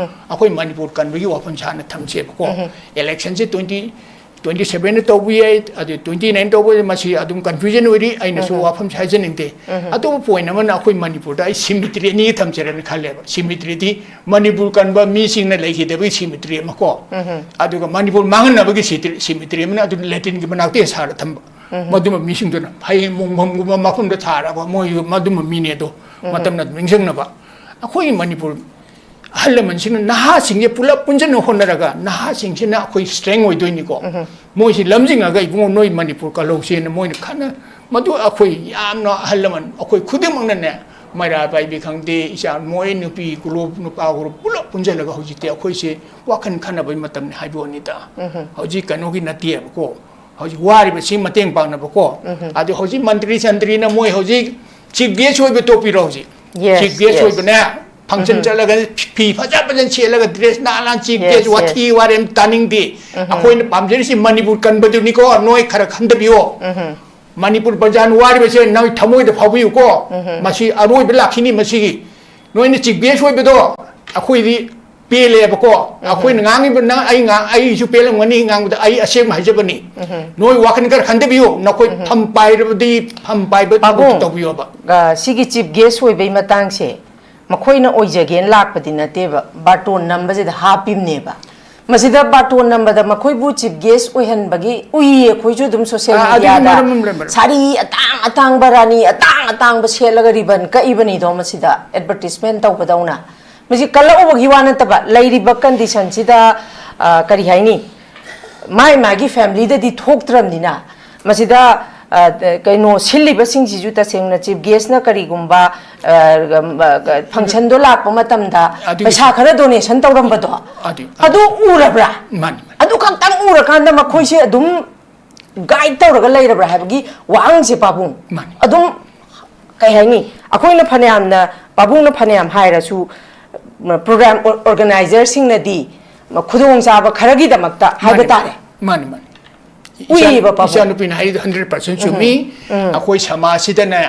ꯑꯩꯈꯣꯏ ꯃꯅꯤꯄꯨꯔ ꯀꯟꯕꯒꯤ ꯋꯥꯐꯝꯁꯦ ꯍꯥꯟꯅ ꯊꯝꯁꯦꯕꯀꯣ꯫ ꯏꯂꯦꯛꯁꯟꯁꯦ ꯇ꯭ꯋꯦꯟꯇꯤ ꯇ꯭ꯋꯦꯟꯇꯤ ꯁꯚꯦꯟꯗ ꯇꯧꯕ ꯌꯥꯏ, ꯑꯗꯨ ꯇ꯭ꯋꯦꯟꯇꯤ ꯅꯥꯏꯟ ꯇꯧꯕ ꯌꯥꯏ, ꯃꯁꯤ ꯑꯗꯨꯝ ꯀꯟꯐ꯭ꯌꯨꯖꯟ ꯑꯣꯏꯔꯤ꯫ ꯑꯩꯅꯁꯨ ꯋꯥꯐꯝꯁꯦ ꯍꯥꯏꯖꯅꯤꯡꯗꯦ꯫ ꯑꯇꯣꯞꯄ ꯄꯣꯏꯟ ꯑꯃꯅ ꯑꯩꯈꯣꯏ ꯃꯅꯤꯄꯨꯔꯗ ꯑꯩ ꯁꯤꯃꯤꯇ꯭ꯔꯤ ꯑꯅꯤꯒꯤ ꯊꯝꯖꯔꯅꯤ ꯈꯜꯂꯦꯕ꯫ ꯁꯤꯃꯤꯇ꯭ꯔꯤꯗꯤ ꯃꯅꯤꯄꯨꯔ ꯀꯟꯕ ꯃꯤꯁꯤꯡꯅ ꯂꯩꯈꯤꯗꯕꯒꯤ ꯁꯤꯃꯤꯇ꯭ꯔꯤ ꯑꯃ ꯀꯣ, ꯑꯗꯨꯒ ꯃꯅꯤꯄꯨꯔ ꯃꯥꯡꯍꯟꯅꯕꯒꯤ ꯁꯤꯇ꯭ꯔꯤ- ꯁꯤꯃꯤꯇ꯭ꯔꯤ ꯑꯃꯅ ꯑꯗꯨꯅ ꯂꯦꯇ꯭ꯔꯤꯟꯒꯤ ꯃꯅꯥꯛꯇ ꯁꯥꯔ ꯊꯝꯕ꯫ ꯃꯗꯨꯃ ꯃꯤꯁꯤꯡꯗꯨꯅ ꯍꯌꯦꯡ ꯃꯣꯡꯐꯝꯒꯨꯝꯕ ꯃꯐꯝꯗ ꯊꯥꯔꯒ ꯃꯣꯏ ꯃꯗꯨꯃ ꯃꯤꯅꯦ ꯑꯗꯣ ꯃꯇꯝꯅ ꯑꯗꯨꯝ ꯅꯤꯡꯁꯤꯡꯅꯕ꯫ ꯑꯩꯈꯣꯏꯒꯤ ꯃꯅꯤꯄꯨꯔ ꯑꯍꯜ ꯂꯃꯟꯁꯤꯡꯅ ꯅꯍꯥꯁꯤꯡꯁꯦ ꯄꯨꯂꯞ ꯄꯨꯟꯁꯤꯟꯅ ꯍꯣꯠꯅꯔꯒ ꯅꯍꯥꯁꯤꯡꯁꯤꯅ ꯑꯩꯈꯣꯏ ꯁ꯭ꯇ꯭ꯔꯦꯡ ꯑꯣꯏꯗꯣꯏꯅꯤꯀꯣ꯫ ꯃꯣꯏꯁꯤ ꯂꯝꯖꯤꯡꯉꯒ ꯏꯕꯨꯡꯉꯣ ꯅꯣꯏ ꯃꯅꯤꯄꯨꯔ ꯀꯜꯍꯧꯁꯦꯅ ꯃꯣꯏꯅ ꯈꯟꯅ, ꯃꯗꯨ ꯑꯩꯈꯣꯏ ꯌꯥꯝꯅ ꯑꯍꯜ ꯂꯃꯟ ꯑꯩꯈꯣꯏ ꯈꯨꯗꯤꯡꯃꯛꯅꯅꯦ, ꯃꯩꯔꯥ ꯄꯥꯏꯕꯤ ꯈꯪꯗꯦ, ꯏꯆꯥ ꯃꯣꯏ ꯅꯨꯄꯤ ꯒ꯭ꯔꯨꯞ, ꯅꯨꯄꯥ ꯒ꯭ꯔꯨꯞ ꯄꯨꯂꯞ ꯄꯨꯟꯁꯤꯜꯂꯒ ꯍꯧꯖꯤꯛꯇꯤ ꯑꯩꯈꯣꯏꯁꯦ ꯋꯥꯈꯜ ꯈꯟꯅꯕꯒꯤ ꯃꯇꯝꯅꯤ ꯍꯥꯏꯕ ꯋꯥꯅꯤꯗ꯫ ꯍꯧꯖꯤꯛ ꯀꯩꯅꯣꯒꯤ ꯅꯠꯇꯦꯕꯀꯣ꯫ ꯍꯧꯖꯤꯛ ꯋꯥꯔꯤꯕꯁꯤ ꯃꯇꯦꯡ ꯄꯥꯡꯅꯕꯀꯣ꯫ ꯑꯗꯨ ꯍꯧꯖꯤꯛ ꯃꯟꯇ꯭ꯔꯤ ꯁꯟꯇ꯭ꯔꯤꯅ ꯃꯣꯏ ꯍꯧꯖꯤꯛ ꯆꯤꯐ ꯒꯦꯁ ꯑꯣꯏꯕ ꯇꯣꯛꯄꯤꯔꯣ ꯍꯧꯖꯤꯛ꯫ Yes, chief guest yes. ꯑꯣꯏꯕꯅꯦ, ꯐꯪꯁꯟ ꯆꯠꯂꯒ ꯐꯤ ꯐꯖ ꯐꯖꯅ ꯁꯦꯠꯂꯒ ꯗ꯭ꯔꯦꯁ ꯅꯥꯟ ꯅꯥꯟ ꯆꯤꯐ Yes, ꯒꯦꯁ ꯋꯥꯊꯤ yes. ꯋꯥꯔꯦꯝ ꯇꯥꯅꯤꯡꯗꯦ꯫ ꯑꯩꯈꯣꯏꯅ ꯄꯥꯝꯖꯔꯤꯁꯤ ꯃꯅꯤꯄꯨꯔ ꯀꯟꯕꯗꯨꯅꯤꯀꯣ, ꯅꯣꯏ ꯈꯔ ꯈꯟꯗꯕꯤꯌꯣ꯫ ꯃꯅꯤꯄꯨꯔ ꯄ꯭ꯔꯖꯥꯅ ꯋꯥꯔꯤꯕꯁꯦ ꯅꯣꯏ ꯊꯃꯣꯏꯗ ꯐꯥꯎꯕꯤꯌꯨꯀꯣ꯫ ꯃꯁꯤ ꯑꯔꯣꯏꯕ ꯂꯥꯛꯈꯤꯅꯤ ꯃꯁꯤꯒꯤ꯫ ꯅꯣꯏꯅ ꯆꯤꯐ ꯒꯦꯁ ꯑꯣꯏꯕꯗꯣ ꯑꯩꯈꯣꯏꯗꯤ ꯄꯦꯜꯂꯦꯕꯀꯣ꯫ ꯑꯩꯈꯣꯏꯅ ꯉꯥꯡꯉꯤꯕ, ꯅꯪ ꯑꯩ ꯉꯥꯡ- ꯑꯩꯁꯨ ꯄꯦꯜꯂꯝꯒꯅꯤ ꯉꯥꯡꯕꯗ, ꯑꯩ ꯑꯁꯦꯡꯕ ꯍꯥꯏꯖꯕꯅꯤ꯫ ꯅꯣꯏ ꯋꯥꯈꯜ ꯈꯔ ꯈꯟꯊꯕꯤꯌꯨ꯫ ꯅꯈꯣꯏ ꯐꯝ ꯄꯥꯏꯔꯕꯗꯤ ꯐꯝ ꯄꯥꯏꯕ ꯊꯕꯛꯇꯨ ꯄꯥꯕꯨꯡ, ꯇꯧꯕꯤꯌꯣꯕ꯫ ꯑ, ꯁꯤꯒꯤ ꯆꯤꯐ ꯒꯦꯁ ꯑꯣꯏꯕꯒꯤ ꯃꯇꯥꯡꯁꯦ ꯃꯈꯣꯏꯅ ꯑꯣꯏꯖꯒꯦꯅ ꯂꯥꯛꯄꯗꯤ ꯅꯠꯇꯦꯕ, ꯕꯥꯔꯇꯣꯟ ꯅꯝꯕꯁꯤꯗ ꯍꯥꯞꯄꯤꯕꯅꯦꯕ꯫ ꯃꯁꯤꯗ ꯕꯥꯔꯇꯣꯟ ꯅꯝꯕꯗ ꯃꯈꯣꯏꯕꯨ ꯆꯤꯐ ꯒꯦꯁ ꯑꯣꯏꯍꯟꯕꯒꯤ ꯎꯏꯌꯦ ꯑꯩꯈꯣꯏꯁꯨ ꯑꯗꯨꯝ ꯁꯣꯁꯤꯌꯦꯜ ꯑꯥ, ꯑꯗꯨꯒꯤ ꯃꯦꯗꯤꯌꯥꯗ꯫ ꯃꯔꯝ ꯑꯃ ꯂꯩ, ꯃꯔꯝ꯫ ꯁꯥꯔꯤ ꯑꯇꯥꯡ ꯑꯇꯥꯡꯕ, ꯔꯥꯅꯤ ꯑꯇꯥꯡ ꯑꯇꯥꯡꯕ ꯁꯦꯠꯂꯒ ꯔꯤꯕꯟ ꯀꯛꯏꯕꯅꯤꯗꯣ ꯃꯁꯤꯗ, ꯑꯦꯗꯚꯔꯇꯤꯁꯃꯦꯟ ꯇꯧꯕꯗꯧꯅ꯫ ꯃꯁꯤ ꯀꯜꯂꯛꯎꯕꯒꯤ ꯋꯥ ꯅꯠꯇꯕ, ꯂꯩꯔꯤꯕ ꯀꯟꯗꯤꯁꯟꯁꯤꯗ, ꯑ, ꯀꯔꯤ ꯍꯥꯏꯅꯤ, ꯃꯥꯏ ꯃꯥꯒꯤ ꯐꯦꯃꯤꯂꯤꯗꯗꯤ ꯊꯣꯛꯇ꯭ꯔꯕꯅꯤꯅ, ꯃꯁꯤꯗ, ꯑ, ꯀꯩꯅꯣ, ꯁꯤꯜꯂꯤꯕꯁꯤꯡꯁꯤꯁꯨ ꯇꯁꯦꯡꯅ ꯆꯤꯐ ꯒꯦꯁꯅ ꯀꯔꯤꯒꯨꯝꯕ, ꯑ, ꯐꯪꯁꯟꯗꯣ ꯂꯥꯛꯄ ꯃꯇꯝꯗ ꯑꯗꯨꯒꯤ ꯄꯩꯁꯥ ꯈꯔ ꯗꯣꯅꯦꯁꯟ ꯇꯧꯔꯝꯕꯗꯣ, ꯑꯗꯨ, ꯑꯗꯨ ꯎꯔꯕ꯭ꯔꯥ? ꯃꯥꯅꯤ, ꯃꯥꯅꯤ꯫ ꯑꯗꯨ ꯈꯛꯇꯪ ꯎꯔꯀꯥꯟꯗ ꯃꯈꯣꯏꯁꯦ ꯑꯗꯨꯝ ꯒꯥꯏꯗ ꯇꯧꯔꯒ ꯂꯩꯔꯕ꯭ꯔꯥ ꯍꯥꯏꯕꯒꯤ ꯋꯥꯍꯪꯁꯦ, ꯄꯥꯕꯨꯡ꯫ ꯃꯥꯅꯤ꯫ ꯑꯗꯨꯝ, ꯀꯩ ꯍꯥꯏꯅꯤ, ꯑꯩꯈꯣꯏꯅ ꯐꯅꯌꯥꯝꯅ ꯄꯥꯕꯨꯡꯅ ꯐꯅꯌꯥꯝ ꯍꯥꯏꯔꯁꯨ, ꯄ꯭ꯔꯣꯒ꯭ꯔꯥꯝ ꯑꯣꯔꯒꯅꯥꯏꯖꯔꯁꯤꯡꯅꯗꯤ ꯈꯨꯗꯣꯡꯆꯥꯕ ꯈꯔꯒꯤꯗꯃꯛꯇ ꯍꯥꯏꯕ ꯇꯥꯔꯦ꯫ ꯃꯥꯅꯤ, ꯃꯥꯅꯤ꯫ ꯎꯏꯌꯦꯕ ꯄꯥꯕꯨꯡ꯫ ꯏꯆꯥꯅꯨꯄꯤꯅ ꯍꯥꯏꯔꯤꯗꯣ ꯍꯟꯗ꯭ꯔꯦꯠ ꯄꯥꯔꯁꯦꯟ ꯆꯨꯝꯃꯤ꯫ ꯑꯩꯈꯣꯏ ꯁꯃꯥꯖꯁꯤꯗꯅꯦ,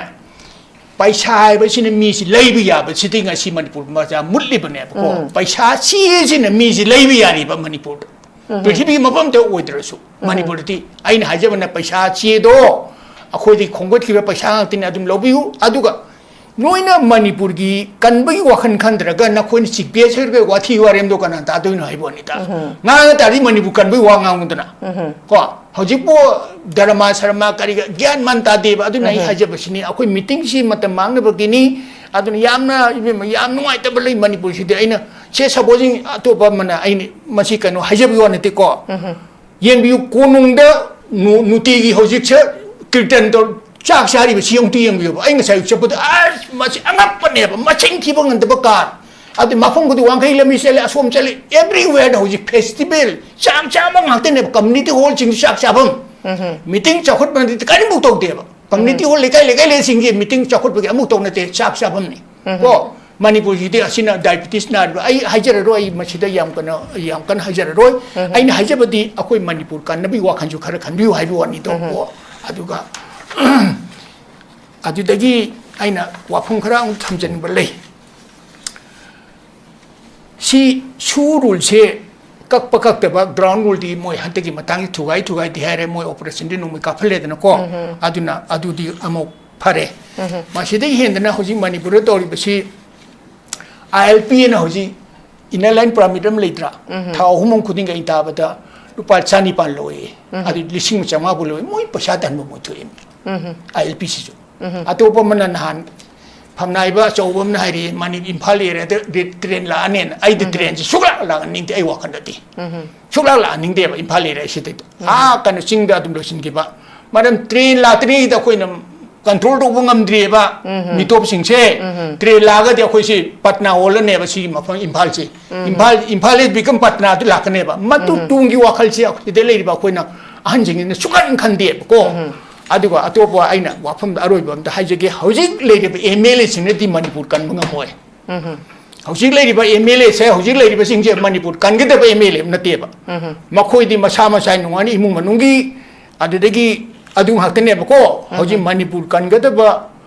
ꯄꯩꯁꯥ ꯍꯥꯏꯕꯁꯤꯅ ꯃꯤꯁꯤ ꯂꯩꯕ ꯌꯥꯕꯁꯤꯗꯤ ꯉꯁꯤ ꯃꯅꯤꯄꯨꯔ ꯃꯆꯥ ꯃꯨꯠꯂꯤꯕꯅꯦꯕꯀꯣ꯫ ꯄꯩꯁꯥ ꯆꯦꯁꯤꯅ ꯃꯤꯁꯤ ꯂꯩꯕ ꯌꯥꯔꯤꯕ ꯃꯅꯤꯄꯨꯔꯗ꯫ ꯄ꯭ꯔꯤꯊꯤꯕꯤꯒꯤ ꯃꯐꯝꯗ ꯑꯣꯏꯗ꯭ꯔꯁꯨ, ꯃꯅꯤꯄꯨꯔꯗꯗꯤ ꯑꯩꯅ ꯍꯥꯏꯖꯕꯅ ꯄꯩꯁꯥ ꯆꯦꯗꯣ ꯑꯩꯈꯣꯏꯗꯤ ꯈꯣꯝꯒꯠꯈꯤꯕ ꯄꯩꯁꯥ ꯉꯥꯛꯇꯅꯤ, ꯑꯗꯨꯝ ꯂꯧꯕꯤꯌꯨ꯫ ꯑꯗꯨꯒ ꯅꯣꯏꯅ ꯃꯅꯤꯄꯨꯔꯒꯤ ꯀꯟꯕꯒꯤ ꯋꯥꯈꯜ ꯈꯟꯗ꯭ꯔꯒ ꯅꯈꯣꯏꯅ ꯆꯤꯛ ꯕꯦꯁ ꯍꯥꯏꯔꯤꯕ ꯋꯥꯊꯤ ꯋꯥꯔꯦꯝꯗꯣ ꯀꯅꯥ ꯇꯥꯗꯣꯏꯅꯣ ꯍꯥꯏꯕ ꯋꯥꯅꯤꯗ꯫ ꯉꯥꯡꯉ ꯇꯥꯔꯗꯤ ꯃꯅꯤꯄꯨꯔ ꯀꯟꯕꯒꯤ ꯋꯥ ꯉꯥꯡꯉꯨꯗꯅ꯫ ꯀꯣ, ꯍꯧꯖꯤꯛꯄꯨ ꯗꯔꯃꯥ ꯁꯔꯃꯥ ꯀꯔꯤꯒ ꯒ꯭ꯌꯥꯟ ꯃꯥꯟ ꯇꯥꯗꯦꯕ꯫ ꯑꯗꯨꯅ ꯑꯩ ꯍꯥꯏꯖꯕꯁꯤꯅꯤ, ꯑꯩꯈꯣꯏ ꯃꯤꯇꯤꯡꯁꯤ ꯃꯇꯝ ꯃꯥꯡꯅꯕꯒꯤꯅꯤ꯫ ꯑꯗꯨꯅ ꯌꯥꯝꯅ, ꯏꯕꯦꯝꯃ, ꯌꯥꯝ ꯅꯨꯡꯉꯥꯏꯇꯕ ꯂꯩ ꯃꯅꯤꯄꯨꯔꯁꯤꯗꯤ꯫ ꯑꯩꯅ, ꯁꯦ, ꯁꯄꯣꯖꯤꯡ ꯑꯇꯣꯞꯄ ꯑꯃꯅ ꯑꯩꯅ ꯃꯁꯤ ꯀꯩꯅꯣ ꯍꯥꯏꯖꯕꯒꯤ ꯋꯥ ꯅꯠꯇꯦꯀꯣ꯫ ꯌꯦꯡꯕꯤꯌꯨ, ꯀꯣꯅꯨꯡꯗ ꯅꯨ-, ꯅꯨꯡꯇꯤꯒꯤ ꯍꯧꯖꯤꯛꯁꯦ ꯀꯤꯔꯇꯟ ꯇꯧ-, ꯆꯥꯛ ꯆꯥꯔꯤꯕꯁꯤ ꯑꯃꯨꯛꯇ ꯌꯦꯡꯕꯤꯌꯨꯕ꯫ ꯑꯩ ꯉꯁꯥꯏ ꯆꯠꯄꯗ, ꯑꯁ, ꯃꯁꯤ ꯑꯉꯛꯄꯅꯦꯕ, ꯃꯁꯤꯡ ꯊꯤꯕ ꯉꯝꯗꯕ ꯀꯥꯔ꯫ ꯑꯗꯨ ꯃꯐꯝ ꯈꯨꯗꯤꯡ, ꯋꯥꯡꯈꯩ ꯂꯝꯕꯤ ꯆꯠꯂꯦ, ꯑꯁꯣꯝ ꯆꯠꯂꯦ, everywhere ꯗ ꯍꯧꯖꯤꯛ ꯐꯦꯁꯇꯤꯚꯦꯜ, ꯆꯥꯛ ꯆꯥꯕ ꯉꯥꯛꯇꯅꯦꯕ, ꯀꯝꯃ꯭ꯌꯨꯅꯤꯇꯤ ꯍꯣꯜꯁꯤꯡꯗ ꯆꯥꯛ ꯆꯥꯐꯝ꯫ ꯃꯤꯇꯤꯡ ꯆꯥꯎꯈꯠꯄꯗꯤ ꯀꯔꯤꯝꯐꯥꯎ ꯇꯧꯗꯦꯕ꯫ ꯀꯝꯃ꯭ꯌꯨꯅꯤꯇꯤ ꯍꯣꯜ, ꯂꯩꯀꯥꯏ, ꯂꯩꯀꯥꯏ ꯂꯩꯁꯤꯡꯒꯤ ꯃꯤꯇꯤꯡ ꯆꯥꯎꯈꯠꯄꯒꯤ ꯑꯃꯨꯛ ꯇꯧ ꯅꯠꯇꯦ, ꯆꯥꯛ ꯆꯥꯐꯝꯅꯤ꯫ ꯀꯣ, ꯃꯅꯤꯄꯨꯔꯁꯤꯗꯤ ꯑꯁꯤꯅ ꯗꯥꯏꯕꯤꯇꯤꯁ ꯅꯥꯔꯤꯕ, ꯑꯩ ꯍꯥꯏꯖꯔꯔꯣꯏ, ꯑꯩ ꯃꯁꯤꯗ ꯌꯥꯝ ꯀꯟꯅ, ꯌꯥꯝ ꯀꯟꯅ ꯍꯥꯏꯖꯔꯔꯣꯏ꯫ ꯑꯩꯅ ꯍꯥꯏꯖꯕꯗꯤ ꯑꯩꯈꯣꯏ ꯃꯅꯤꯄꯨꯔ ꯀꯟꯅꯕꯒꯤ ꯋꯥꯈꯜꯁꯨ ꯈꯔ ꯈꯟꯕꯤꯌꯨ ꯍꯥꯏꯕ ꯋꯥꯅꯤꯗꯣ꯫ ꯀꯣ, ꯑꯗꯨꯒ ꯑꯗꯨꯗꯒꯤ ꯑꯩꯅ ꯋꯥꯐꯝ ꯈꯔ ꯑꯃꯨꯛ ꯊꯝꯖꯅꯤꯡꯕ ꯂꯩ꯫ ꯁꯤ ꯁꯨ ꯔꯨꯜꯁꯦ ꯀꯛꯄ ꯀꯛꯇꯕ, ꯒ꯭ꯔꯥꯎꯟ ꯔꯨꯜꯗꯤ ꯃꯣꯏ ꯍꯟꯗꯛꯀꯤ ꯃꯇꯥꯡꯁꯤ ꯊꯨꯒꯥꯏ ꯊꯨꯒꯥꯏꯗꯤ ꯍꯥꯏꯔꯦ, ꯃꯣꯏ ꯑꯣꯄꯔꯦꯁꯟꯗꯤ ꯅꯣꯡꯃꯩ ꯀꯥꯞꯍꯜꯂꯦꯗꯅꯀꯣ꯫ ꯑꯗꯨꯅ ꯑꯗꯨꯗꯤ ꯑꯃꯨꯛ ꯐꯔꯦ꯫ ꯃꯁꯤꯗꯒꯤ ꯍꯦꯟꯗꯅ ꯍꯧꯖꯤꯛ ꯃꯅꯤꯄꯨꯔꯗ ꯇꯧꯔꯤꯕꯁꯤ, ꯑꯥꯏ ꯑꯦꯜ ꯄꯤ ꯑꯅ ꯍꯧꯖꯤꯛ ꯏꯟꯅꯔ ꯂꯥꯏꯟ ꯄꯔꯃꯤꯠ ꯑꯃ ꯂꯩꯇ꯭ꯔꯥ? ꯊꯥ ꯑꯍꯨꯝ ꯑꯃ ꯈꯨꯗꯤꯡꯒꯤ ꯑꯩ ꯇꯥꯕꯗ ꯂꯨꯄꯥ ꯆꯅꯤꯄꯥꯟ ꯂꯧꯏ, ꯑꯗꯨ ꯂꯤꯁꯤꯡ ꯑꯃ ꯆꯥꯝꯃꯉꯥ ꯐꯥꯎ ꯂꯧꯏ, ꯃꯣꯏ ꯄꯩꯁꯥ ꯇꯥꯟꯕ ꯃꯣꯏ ꯊꯣꯛꯏ꯫ ꯑꯥꯏ ꯑꯦꯜ ꯄꯤ ꯁꯤꯁꯨ꯫ ꯑꯇꯣꯞꯄ ꯑꯃꯅ ꯅꯍꯥꯟ ꯐꯝꯅꯥꯏꯕ ꯑꯆꯧꯕ ꯑꯃꯅ ꯍꯥꯏꯔꯤ, ꯃꯅꯤ-, ꯏꯝꯐꯥꯜ ꯑꯦꯔꯤꯌꯥꯗ ꯔꯦ-, ꯇ꯭ꯔꯦꯟ ꯂꯥꯛꯑꯅꯦꯅ꯫ ꯑꯩꯗꯤ ꯇ꯭ꯔꯦꯟꯁꯤ ꯁꯨꯛꯂꯥꯛ ꯂꯥꯛꯍꯟꯅꯤꯡꯗꯦ ꯑꯩ ꯋꯥꯈꯜꯗꯗꯤ꯫ ꯁꯨꯛꯂꯥꯛ ꯂꯥꯛꯍꯟꯅꯤꯡꯗꯦꯕ ꯏꯝꯐꯥꯜ ꯑꯦꯔꯤꯌꯥꯁꯤꯗ꯫ ꯑꯥ ꯀꯩꯅꯣ ꯆꯤꯡꯗ ꯑꯗꯨꯝ ꯂꯣꯏꯁꯤꯟꯈꯤꯕ꯫ ꯃꯔꯝ ꯇ꯭ꯔꯦꯟ ꯂꯥꯛꯇ꯭ꯔꯤꯉꯩꯗ ꯑꯩꯈꯣꯏꯅ ꯀꯟꯇ꯭ꯔꯣꯜ ꯇꯧꯕ ꯉꯝꯗ꯭ꯔꯤꯑꯕ ꯃꯤꯇꯣꯞꯁꯤꯡꯁꯦ꯫ ꯇ꯭ꯔꯦꯟ ꯂꯥꯛꯑꯒꯗꯤ ꯑꯩꯈꯣꯏꯁꯤ ꯄꯠꯅꯥ ꯑꯣꯜꯂꯅꯦꯕ ꯁꯤꯒꯤ ꯃꯐꯝ ꯏꯝꯐꯥꯜꯁꯤ꯫ ꯏꯝꯐꯥꯜ, ꯏꯝꯐꯥꯜ is become ꯄꯠꯅꯥ ꯑꯗꯨ ꯂꯥꯛꯀꯅꯦꯕ꯫ ꯃꯗꯨ ꯇꯨꯡꯒꯤ ꯋꯥꯈꯜꯁꯤ ꯑꯩꯈꯣꯏ ꯁꯤꯗ ꯂꯩꯔꯤꯕ ꯑꯩꯈꯣꯏꯅ ꯑꯍꯟꯁꯤꯡꯁꯤꯅ ꯁꯨꯛꯈꯟ ꯈꯟꯗꯦꯕꯀꯣ꯫ ꯑꯗꯨꯒ ꯑꯇꯣꯞꯄ ꯑꯩꯅ ꯋꯥꯐꯝꯗ ꯑꯔꯣꯏꯕ ꯑꯝꯇ ꯍꯥꯏꯖꯒꯦ, ꯍꯧꯖꯤꯛ ꯂꯩꯔꯤꯕ ꯑꯦꯝ ꯑꯦꯜ ꯑꯦꯁꯤꯡꯅꯗꯤ ꯃꯅꯤꯄꯨꯔ ꯀꯟꯕ ꯉꯝꯃꯣꯏ꯫ ꯍꯧꯖꯤꯛ ꯂꯩꯔꯤꯕ ꯑꯦꯝ ꯑꯦꯜ ꯑꯦꯁꯦ, ꯍꯧꯖꯤꯛ ꯂꯩꯔꯤꯕꯁꯤꯡꯁꯦ ꯃꯅꯤꯄꯨꯔ ꯀꯟꯒꯗꯕ ꯑꯦꯝ ꯑꯦꯜ ꯑꯦ ꯅꯠꯇꯦꯕ꯫ ꯃꯈꯣꯏꯗꯤ ꯃꯁꯥ ꯃꯁꯥ ꯅꯨꯡꯉꯥꯏꯅ ꯏꯃꯨꯡ ꯃꯅꯨꯡꯒꯤ ꯑꯗꯨꯗꯒꯤ ꯑꯗꯨ ꯉꯥꯛꯇꯅꯦꯕꯀꯣ꯫ ꯍꯧꯖꯤꯛ ꯃꯅꯤꯄꯨꯔ ꯀꯟꯒꯗꯕ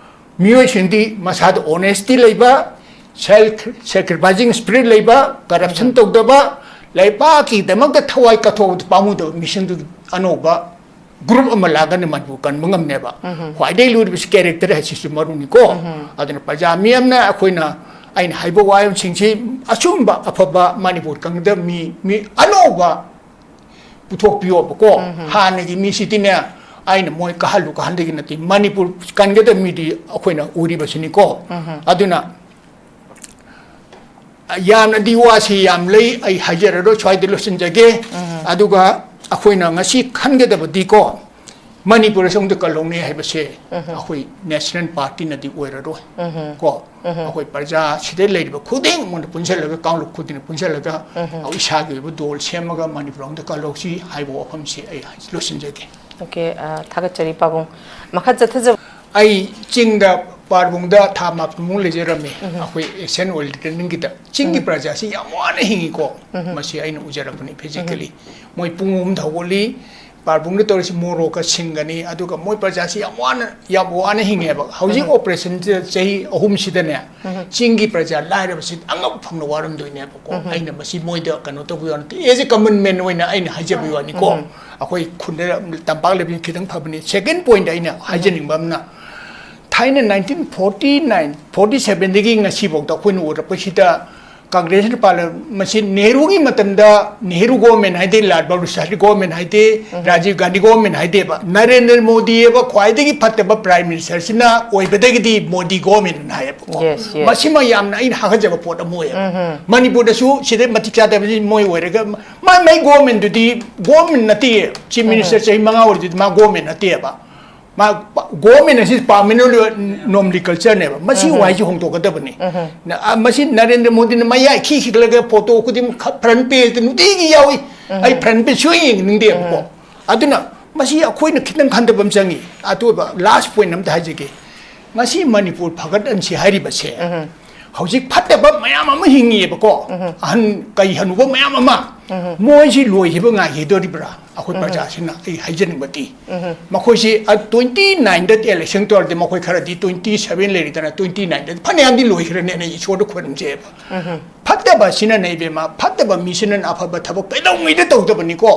ꯃꯤꯑꯣꯏꯁꯤꯡꯗꯤ ꯃꯁꯥꯗ ꯑꯣꯅꯦꯁꯇꯤ ꯂꯩꯕ, ꯁꯦꯜꯐ ꯁꯦꯀ꯭ꯔꯤꯐꯥꯏꯁꯤꯡ ꯁ꯭ꯄꯤꯔꯤꯠ ꯂꯩꯕ, ꯀꯔꯞꯁꯟ ꯇꯧꯗꯕ, ꯂꯩꯕꯥꯛꯀꯤꯗꯃꯛꯇ ꯊꯋꯥꯏ ꯀꯠꯊꯣꯛꯄꯗ ꯄꯥꯝꯃꯨꯗꯕ ꯃꯤꯁꯤꯡꯗꯨ ꯑꯅꯧꯕ ꯒ꯭ꯔꯨꯞ ꯑꯃ ꯂꯥꯛꯑꯒꯅ ꯃꯅꯤꯄꯨꯔ ꯀꯟꯕ ꯉꯝꯅꯦꯕ꯫ ꯈ꯭ꯋꯥꯏꯗꯒꯤ ꯂꯨꯔꯤꯕꯁꯤ ꯀꯦꯔꯦꯛꯇꯔ ꯍꯥꯏꯁꯤꯁꯨ ꯃꯔꯨꯅꯤꯀꯣ꯫ ꯑꯗꯨꯅ ꯄ꯭ꯔꯖꯥ ꯃꯤꯌꯥꯝꯅ ꯑꯩꯈꯣꯏꯅ, ꯑꯩꯅ ꯍꯥꯏꯕ ꯋꯥꯍꯩꯁꯤꯡꯁꯤ ꯑꯆꯨꯝꯕ ꯑꯐꯕ ꯃꯅꯤꯄꯨꯔ ꯀꯟꯒꯗꯕ ꯃꯤ, ꯃꯤ ꯑꯅꯧꯕ ꯄꯨꯊꯣꯛꯄꯤꯌꯣꯕꯀꯣ꯫ ꯍꯥꯟꯅꯒꯤ ꯃꯤꯁꯤꯗꯤꯅꯦ, ꯑꯩꯅ ꯃꯣꯏ ꯀꯥꯍꯜꯂꯨ ꯀꯥꯍꯟꯗꯒꯤ ꯅꯠꯇꯦ, ꯃꯅꯤꯄꯨꯔ ꯀꯟꯒꯗꯕ ꯃꯤꯗꯤ ꯑꯩꯈꯣꯏꯅ ꯎꯔꯤꯕꯁꯤꯅꯤꯀꯣ꯫ ꯑꯗꯨꯅ ꯌꯥꯝꯅꯗꯤ ꯋꯥꯁꯤ ꯌꯥꯝ ꯂꯩ, ꯑꯩ ꯍꯥꯏꯖꯔꯔꯣꯏ, ꯁ꯭ꯋꯥꯏꯗ ꯂꯣꯏꯁꯤꯟꯖꯒꯦ꯫ ꯑꯗꯨꯒ ꯑꯩꯈꯣꯏꯅ ꯉꯁꯤ ꯈꯟꯒꯗꯕꯗꯤꯀꯣ, ꯃꯅꯤꯄꯨꯔ ꯑꯁꯣꯝꯗ ꯀꯜꯍꯧꯅꯤ ꯍꯥꯏꯕꯁꯦ ꯑꯩꯈꯣꯏ ꯅꯦꯁꯅꯦꯜ ꯄꯥꯔꯇꯤꯅꯗꯤ ꯑꯣꯏꯔꯔꯣꯏ꯫ ꯀꯣ ꯑꯩꯈꯣꯏ ꯄ꯭ꯔꯖꯥ ꯁꯤꯗ ꯂꯩꯔꯤꯕ ꯈꯨꯗꯤꯡꯃꯛꯅ ꯄꯨꯟꯁꯤꯜꯂꯒ, ꯀꯥꯡꯂꯨꯞ ꯈꯨꯗꯤꯡꯅ ꯄꯨꯟꯁꯤꯜꯂꯒ ꯏꯁꯥꯒꯤ ꯑꯣꯏꯕ ꯗꯣꯜ ꯁꯦꯝꯃꯒ ꯃꯅꯤꯄꯨꯔ ꯑꯃꯗ ꯀꯜꯍꯧꯁꯤ ꯍꯥꯏꯕ ꯋꯥꯐꯝꯁꯤ ꯑꯩ ꯂꯣꯏꯁꯤꯟꯖꯒꯦ꯫ ꯑꯣꯀꯦ, ꯑ, ꯊꯥꯒꯠꯆꯔꯤ ꯄꯥꯕꯨꯡ꯫ ꯃꯈꯥ ꯆꯠꯊꯖꯕ꯫ ꯑꯩ ꯆꯤꯡꯗ ꯄꯥꯔꯕꯨꯡꯗ ꯊꯥ ꯃꯥꯄꯟꯃꯨꯛ ꯂꯩꯖꯔꯝꯃꯤ꯫ ꯑꯩꯈꯣꯏ ꯑꯦꯁꯤꯌꯥꯟ ꯑꯣꯏꯜ ꯇ꯭ꯔꯦꯅꯤꯡꯒꯤꯗ ꯆꯤꯡꯒꯤ ꯄ꯭ꯔꯖꯥꯁꯤ ꯌꯥꯝ ꯋꯥꯅ ꯍꯤꯡꯉꯤꯀꯣ꯫ ꯃꯁꯤ ꯑꯩꯅ ꯎꯖꯔꯛꯄꯅꯤ ꯐꯤꯖꯤꯀꯦꯜꯂꯤ꯫ ꯃꯣꯏ ꯄꯨꯡ ꯑꯍꯨꯝꯗ ꯍꯧꯒꯠꯂꯤ, ꯄꯥꯔꯕꯨꯡꯗ ꯇꯧꯔꯤꯁꯤ ꯃꯣꯔꯣꯛꯀ ꯁꯤꯡꯒꯅꯤ, ꯑꯗꯨꯒ ꯃꯣꯏ ꯄ꯭ꯔꯖꯥꯁꯤ ꯌꯥꯝ ꯋꯥꯅ, ꯌꯥꯝ ꯋꯥꯅ ꯍꯤꯡꯉꯦꯕ꯫ ꯍꯧꯖꯤꯛ ꯑꯣꯄꯔꯦꯁꯟꯁꯤꯗ ꯆꯍꯤ ꯑꯍꯨꯝꯁꯤꯗꯅꯦ, ꯆꯤꯡꯒꯤ ꯄ꯭ꯔꯖꯥ ꯂꯥꯏꯔꯕꯁꯤ ꯑꯉꯛ ꯐꯪꯅ ꯋꯥꯔꯝꯗꯣꯏꯅꯦꯕꯀꯣ꯫ ꯑꯩꯅ ꯃꯁꯤ ꯃꯣꯏꯗ ꯀꯩꯅꯣ ꯇꯧꯕꯤꯌꯣ ꯅꯠꯇꯦ, ꯑꯦꯖ ꯑꯦ ꯀꯃꯟ ꯃꯦꯟ ꯑꯣꯏꯅ ꯑꯩꯅ ꯍꯥꯏꯖꯕꯒꯤ ꯋꯥꯅꯤꯀꯣ꯫ ꯑꯩꯈꯣꯏ ꯈꯨꯟꯗ ꯇꯝꯄꯥꯛ ꯂꯩꯕꯅꯤ ꯈꯤꯇꯪ ꯐꯕꯅꯤ꯫ ꯁꯦꯀꯦꯟ ꯄꯣꯏꯟꯗ ꯑꯩꯅ ꯍꯥꯏꯖꯅꯤꯡꯕ ꯑꯃꯅ, ꯊꯥꯏꯅ ꯅꯥꯏꯟꯇꯤꯟ ꯐꯣꯔꯇꯤ ꯅꯥꯏꯟ, ꯐꯣꯔꯇꯤ ꯁꯕꯦꯟꯗꯒꯤ ꯉꯁꯤꯐꯥꯎꯗ ꯑꯩꯈꯣꯏꯅ ꯎꯔꯛꯄꯁꯤꯗ ꯀꯪꯒ꯭ꯔꯦꯁꯅ ꯄꯥꯜꯂ-, ꯃꯁꯤ ꯅꯦꯍꯔꯨꯒꯤ ꯃꯇꯝꯗ ꯅꯦꯍꯔꯨ ꯒꯣꯔꯃꯦꯟ ꯍꯥꯏꯗꯦ, ꯂꯥꯜ ꯕꯍꯥꯗꯨꯔ ꯁꯥꯁꯇ꯭ꯔꯤ ꯒꯣꯔꯃꯦꯟ ꯍꯥꯏꯗꯦ, ꯔꯥꯖꯤꯕ ꯒꯥꯟꯙꯤ ꯒꯣꯔꯃꯦꯟ ꯍꯥꯏꯗꯦꯕ, ꯅꯔꯦꯟꯗ꯭ꯔ ꯃꯣꯗꯤ ꯍꯥꯏꯕ ꯈ꯭ꯋꯥꯏꯗꯒꯤ ꯐꯠꯇꯕ ꯄ꯭ꯔꯥꯏꯝ ꯃꯤꯅꯤꯁꯇꯔꯁꯤꯅ ꯑꯣꯏꯕꯗꯒꯤꯗꯤ ꯃꯣꯗꯤ ꯒꯣꯔꯃꯦꯟ ꯍꯥꯏꯌꯦꯕꯀꯣ꯫ Yes, yes. ꯃꯁꯤꯃ ꯌꯥꯝꯅ ꯑꯩꯅ ꯍꯥꯒꯠꯆꯕ ꯄꯣꯠ ꯑꯃ ꯑꯣꯏꯌꯦꯕ꯫ ꯃꯅꯤꯄꯨꯔꯗꯁꯨ ꯁꯤꯗꯩ ꯃꯇꯤꯛ ꯆꯥꯗꯕꯁꯤ ꯃꯣꯏ ꯑꯣꯏꯔꯒ ꯃꯥꯏ ꯃꯥꯏ ꯒꯣꯔꯃꯦꯟꯗꯨꯗꯤ ꯒꯣꯔꯃꯦꯟ ꯅꯠꯇꯦ꯫ ꯆꯤꯐ ꯃꯤꯅꯤꯁꯇꯔ ꯆꯍꯤ ꯃꯉꯥ ꯑꯣꯏꯔꯗꯨꯗꯤ ꯃꯥ ꯒꯣꯔꯃꯦꯟ ꯅꯠꯇꯦꯕ꯫ ꯃꯥ ꯒꯣꯔꯃꯦꯟ ꯑꯁꯤ ꯄꯥꯔꯃꯦꯅꯦꯟ ꯅꯣꯃꯦꯟꯀꯜꯆꯔꯅꯦꯕ꯫ ꯃꯁꯤ ꯋꯥꯍꯩꯁꯤ ꯍꯣꯡꯗꯣꯛꯀꯗꯕꯅꯤ꯫ ꯅ-, ꯑ, ꯃꯁꯤ ꯅꯔꯦꯟꯗ꯭ꯔ ꯃꯣꯗꯤꯅ ꯃꯌꯥꯏ ꯈꯤ ꯈꯤꯒꯠꯂꯒ ꯐꯣꯇꯣ ꯈꯨꯗꯤꯡꯃꯛ ꯐ꯭ꯔꯟ ꯄꯦꯖꯇ ꯅꯨꯡꯇꯤꯒꯤ ꯌꯥꯎꯏ꯫ ꯑꯩ ꯐ꯭ꯔꯟ ꯄꯦꯖ ꯁꯨꯡꯌꯦꯡ ꯌꯦꯡꯅꯤꯡꯗꯦꯕꯀꯣ꯫ ꯑꯗꯨꯅ ꯃꯁꯤ ꯑꯩꯈꯣꯏꯅ ꯈꯤꯇꯪ ꯈꯟꯊꯕ ꯑꯃ ꯆꯪꯉꯤ꯫ ꯑꯇꯣꯞꯄ last point ꯑꯝꯇ ꯍꯥꯏꯖꯒꯦ꯫ ꯉꯁꯤ ꯃꯅꯤꯄꯨꯔ ꯐꯒꯠꯍꯟꯁꯤ ꯍꯥꯏꯔꯤꯕꯁꯦ, ꯍꯧꯖꯤꯛ ꯐꯠꯇꯕ ꯃꯌꯥꯝ ꯑꯃ ꯍꯤꯡꯉꯤꯑꯕꯀꯣ꯫ ꯑꯍꯟ ꯀꯩ ꯍꯅꯨꯕ ꯃꯌꯥꯝ ꯑꯃ, ꯃꯣꯏꯁꯤ ꯂꯣꯏꯈꯤꯕ ꯉꯥꯏꯈꯤꯗꯣꯔꯤꯕ꯭ꯔꯥ? ꯑꯩꯈꯣꯏ ꯄ꯭ꯔꯖꯥꯁꯤꯅ, ꯑꯩ ꯍꯥꯏꯖꯅꯤꯡꯕꯗꯤ, ꯃꯈꯣꯏꯁꯤ, ꯑ, twenty nineꯗ election ꯇꯧꯔꯗꯤ ꯃꯈꯣꯏ ꯈꯔꯗꯤ twenty seven ꯂꯩꯔꯤꯗꯅ, twenty nineꯗ ꯐꯅꯌꯥꯝꯗꯤ ꯂꯣꯏꯈ꯭ꯔꯅꯦꯅ ꯏꯁꯣꯔꯗ ꯈꯣꯏꯔꯝꯖꯩꯑꯕ꯫ ꯐꯠꯇꯕ ꯑꯁꯤꯅꯅꯦ ꯏꯕꯦꯝꯃ, ꯐꯠꯇꯕ ꯃꯤꯁꯤꯅ ꯑꯐꯕ ꯊꯕꯛ ꯀꯩꯗꯧꯉꯩꯗ ꯇꯧꯗꯕꯅꯤꯀꯣ꯫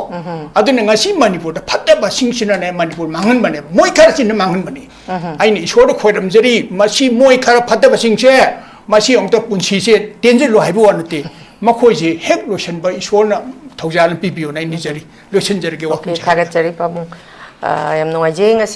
ꯑꯗꯨꯅ ꯉꯁꯤ ꯃꯅꯤꯄꯨꯔꯗ ꯐꯠꯇꯕꯁꯤꯡꯁꯤꯅꯅꯦ ꯃꯅꯤꯄꯨꯔ ꯃꯥꯡꯍꯟꯕꯅꯦ, ꯃꯣꯏ ꯈꯔꯁꯤꯅ ꯃꯥꯡꯍꯟꯕꯅꯤ꯫ ꯑꯩꯅ ꯏꯁꯣꯔꯗ ꯈꯣꯏꯔꯝꯖꯔꯤ, ꯃꯁꯤ ꯃꯣꯏ ꯈꯔ ꯐꯠꯇꯕꯁꯤꯡꯁꯦ, ꯃꯁꯤ ꯑꯃꯨꯛꯇ ꯄꯨꯟꯁꯤꯁꯦ ꯇꯦꯟꯖꯜꯂꯨ ꯍꯥꯏꯕ ꯋꯥ ꯅꯠꯇꯦ꯫ ꯃꯈꯣꯏꯁꯦ ꯍꯦꯛ ꯂꯣꯏꯁꯤꯟꯕ ꯏꯁꯣꯔꯅ ꯊꯧꯖꯥꯜ ꯑꯃ ꯄꯤꯕꯤꯌꯣꯅ ꯑꯩ ꯅꯤꯖꯔꯤ꯫ ꯂꯣꯏꯁꯤꯟꯖꯔꯒꯦ꯫ Okay, ꯋꯥꯐꯝꯁꯦ꯫ ꯊꯥꯒꯠꯆꯔꯤ ꯄꯥꯕꯨꯡ꯫ ꯑ, ꯌꯥꯝ ꯅꯨꯡꯉꯥꯏꯖꯩ ꯉꯁꯤ